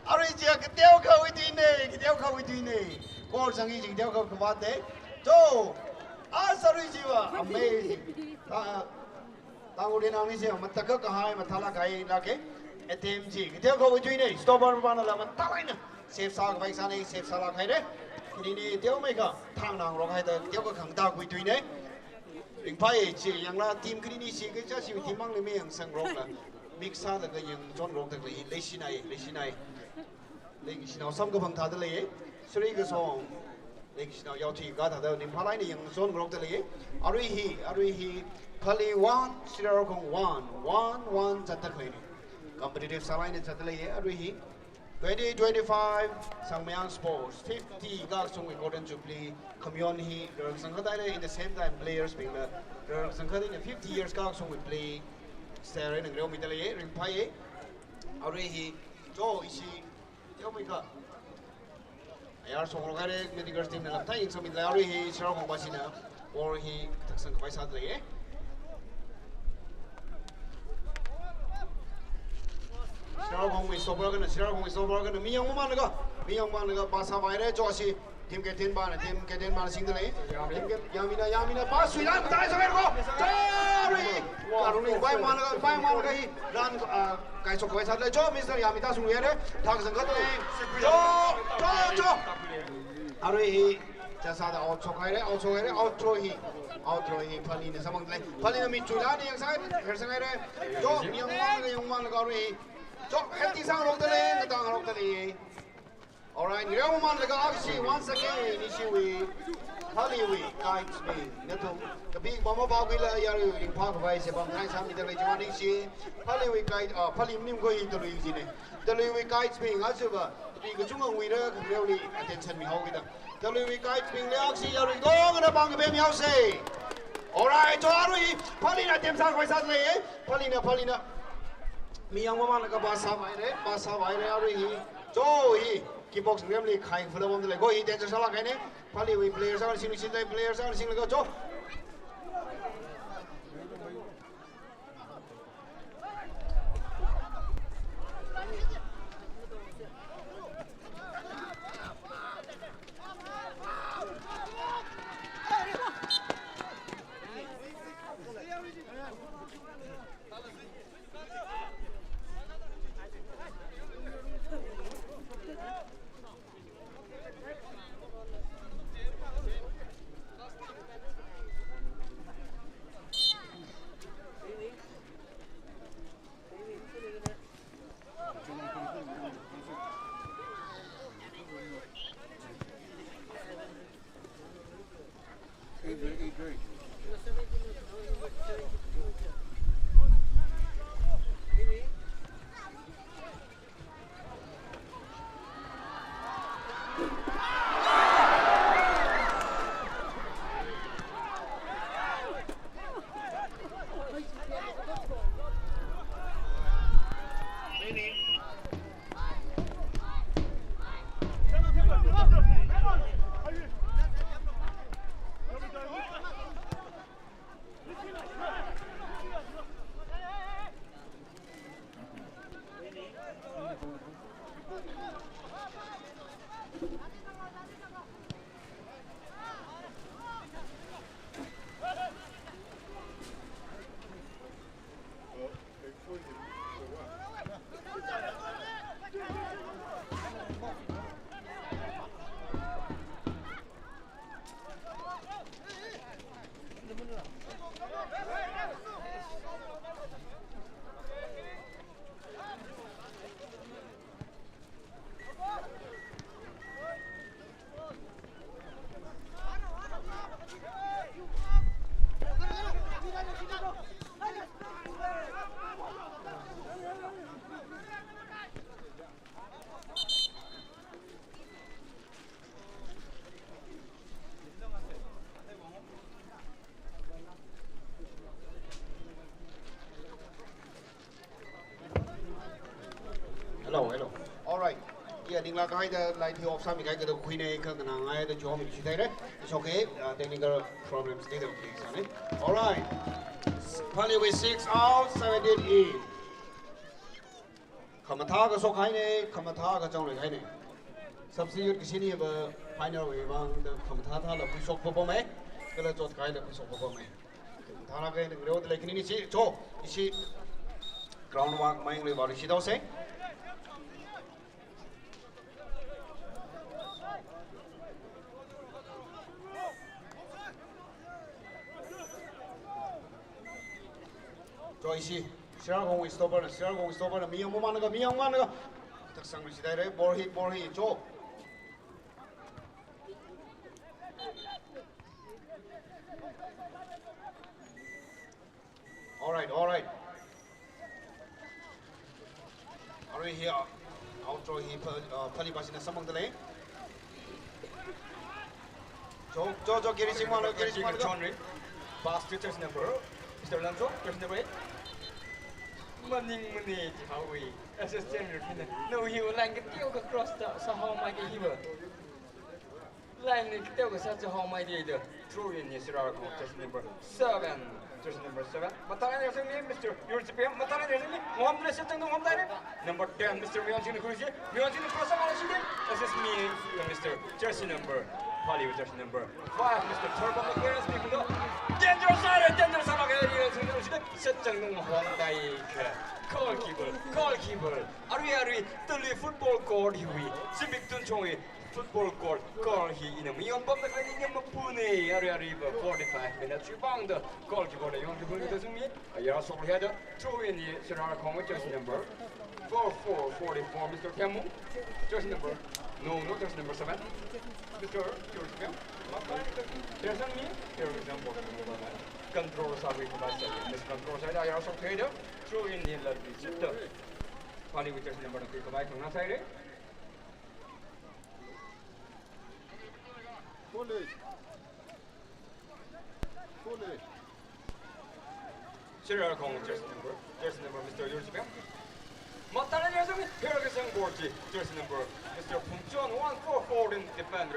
Arui chi kateokha wui tui nei, kateokha wui tui nei. Goal zang hi chi kateokha kavāt nei. Cho! Ah, arui chiva, amazing. Ta, ta uri nang ni se, matakhak kahai, mathālāk kahai lāka. Attempt chi, kateokha wui tui nei, stopper pānala mathālāk eina. Save sākhavai sā nei, save sālāk haira. Khaninishi teomeikha, thāngnangarok haida, kateokha khangatā wui tui nei. Ringphai chi, yangla team khaninishi, kaja shi team mangli mayangsanggarokla. Mix sālaga yangchongarokda lei, leishinai, leishinai. Leishinao samkaphang thāda lei, Sri Kasong. Leishinao yaothui kathāda ringphālāk eina yangchongarokda lei. Arui hi, arui hi, Phalli one, Sirarakhong one, one one zatda lei nei. Competitive sālāk eina zatda lei, arui hi. Twenty twenty-five Sangmayang Sports fifty kakashungwui Golden Jubilee khamayon hi rāzangkahai lei, in the same time players bingla rāzangkahai lei, fifty years kakashungwui play style eina ngareo mida lei, ringphai. Arui hi, cho, ishi teomeikha. Ayar shongrok haira, medical team na lamthai yangsangmida lei, arui hi Sirarakhong bashina ball hi kataksangkhavai sāda lei. Sirarakhongwui stopper akhana, Sirarakhongwui stopper akhana, mi yangmamānlaga, mi yangmamānlaga, pass sāvaira, cho, ishi team captain pāna, team captain pāna singda lei. Team cap-, Yamina, Yamina, pass suilaga, tai sāngai kho. Sorry. Karungli, pai mamānlaga, pai mamānlaga hi, run, ah, kaishokkhavai sāda lei, cho, Mister Yamina sungya re, thākzangkahai lei. Cho, cho, cho. Arui hi, chasāda out shokhaira, out shokhaira, out throw hi. Out throw hi, Phallina samphangda lei. Phallina mi chuilāk eina yangsai, hersanghaira. Cho, mi yangmamānlaga, yangmamānlaga arui hi. Cho, head chi sāngarokda lei, ngatā ngarokda lei. Alright, ngareo mamānlaga akhashi, once again, ishiwui, Phalliwui guides bing, nathum, kapi pama pa kuila yarui ringphākhavai se pamkhangai sāmida lei, chiwui ningshi, Phalliwui guide, ah, Phalli maning kho hi Talui jina. Taluiwui guides bing, aja va, kapi kachungkha nguira, khangareoli attention mihaokida. Taluiwui guides bingli akhashi yarui dongna pāng kape mihaosa. Alright, cho arui, Phallina attempt sākhavai sāda lei, eh? Phallina, Phallina. Mi yangmamānlaga pass sāvaira, pass sāvaira arui hi. Cho hi, kick box ngaremli khai phula mamda lei, kho hi danger sālāk kahaina. Phalliwui player sākha singli singda lei, player sākha singlaga cho. Hello, hello. All right. Yeah, ninglāk haida light hi off sāmi kahai kada khuinei, kha kanang haida chom mi shi thaire. It's okay. Uh, technical problems dida khuisānei. All right. Phaleiwui six out, seventeen in. Khamathā kashok hainei, khamathā kachānglui hainei. Substitute kashiniva final wui vang da khamathā thāla khuishok papamei, kala chot kahaila khuishok papamei. Thālāk eina ngareoda lei khani ni chi, cho, ishi ground work maing lui vāluishit haosei. Cho ishi, Sirarakhongwui stopper na, Sirarakhongwui stopper na, mi yang mamānlaga, mi yang mamānlaga. Taksang luishit haire, ball hi, ball hi, cho. All right, all right. Arui hi, uh, outro hi pa, uh, Phalei pāshina samphangda lei. Cho, cho, cho, kiri singmalo, kiri singmalo. Chonri. Pass to jersey number. Mister Lamcho, jersey number eight. Maning mani hawi. Assistant referee na. No, hi line kateokha cross ta, sāhaomei kahiva. Line ni kateokha sāhaomei da. Throw in ni Sirarakhong, jersey number seven. Jersey number seven. Mathālāk eina sangmi, Mister Yurchipem. Mathālāk eina sangmi. Ngahomda lei, sachang tungahomda lei. Number ten, Mister Miyongjin khuisi. Miyongjin cross sāmala shidi. Assist mi, Mister jersey number. Phaleiwui jersey number five, Mister Thorpam clearance mi khuda. Danger sāra, danger sāra, kaya ri, sachang tungahomda lei. Goalkeeper, goalkeeper. Arui, arui, Tuli football court hiwui. Zimik Tunchongwui. Football court, goal hi ina mayon pamda khalei ina mapune, arui aruiva forty-five minutes wui vangda goalkeeper na yon kibun da sungmi, ayar shok haida, throw in ni Sirarakhong jersey number four four forty-four, Mister Kemu, jersey number, no, no, jersey number seven, Mister George Kemu, jersey mi, jersey number, control sākhui khavai sā, miscontrol sāda ayar shok haida, throw in ni Lalpi Sipta, Phaleiwui jersey number na khui khavai khangna sāhaire. Phaleiwui. Phaleiwui. Sirarakhong jersey number, jersey number Mister Yurchipem. Mathālāk eina sangmi, Hirakasang Borji, jersey number Mister Phungchon, one four fourteen defender.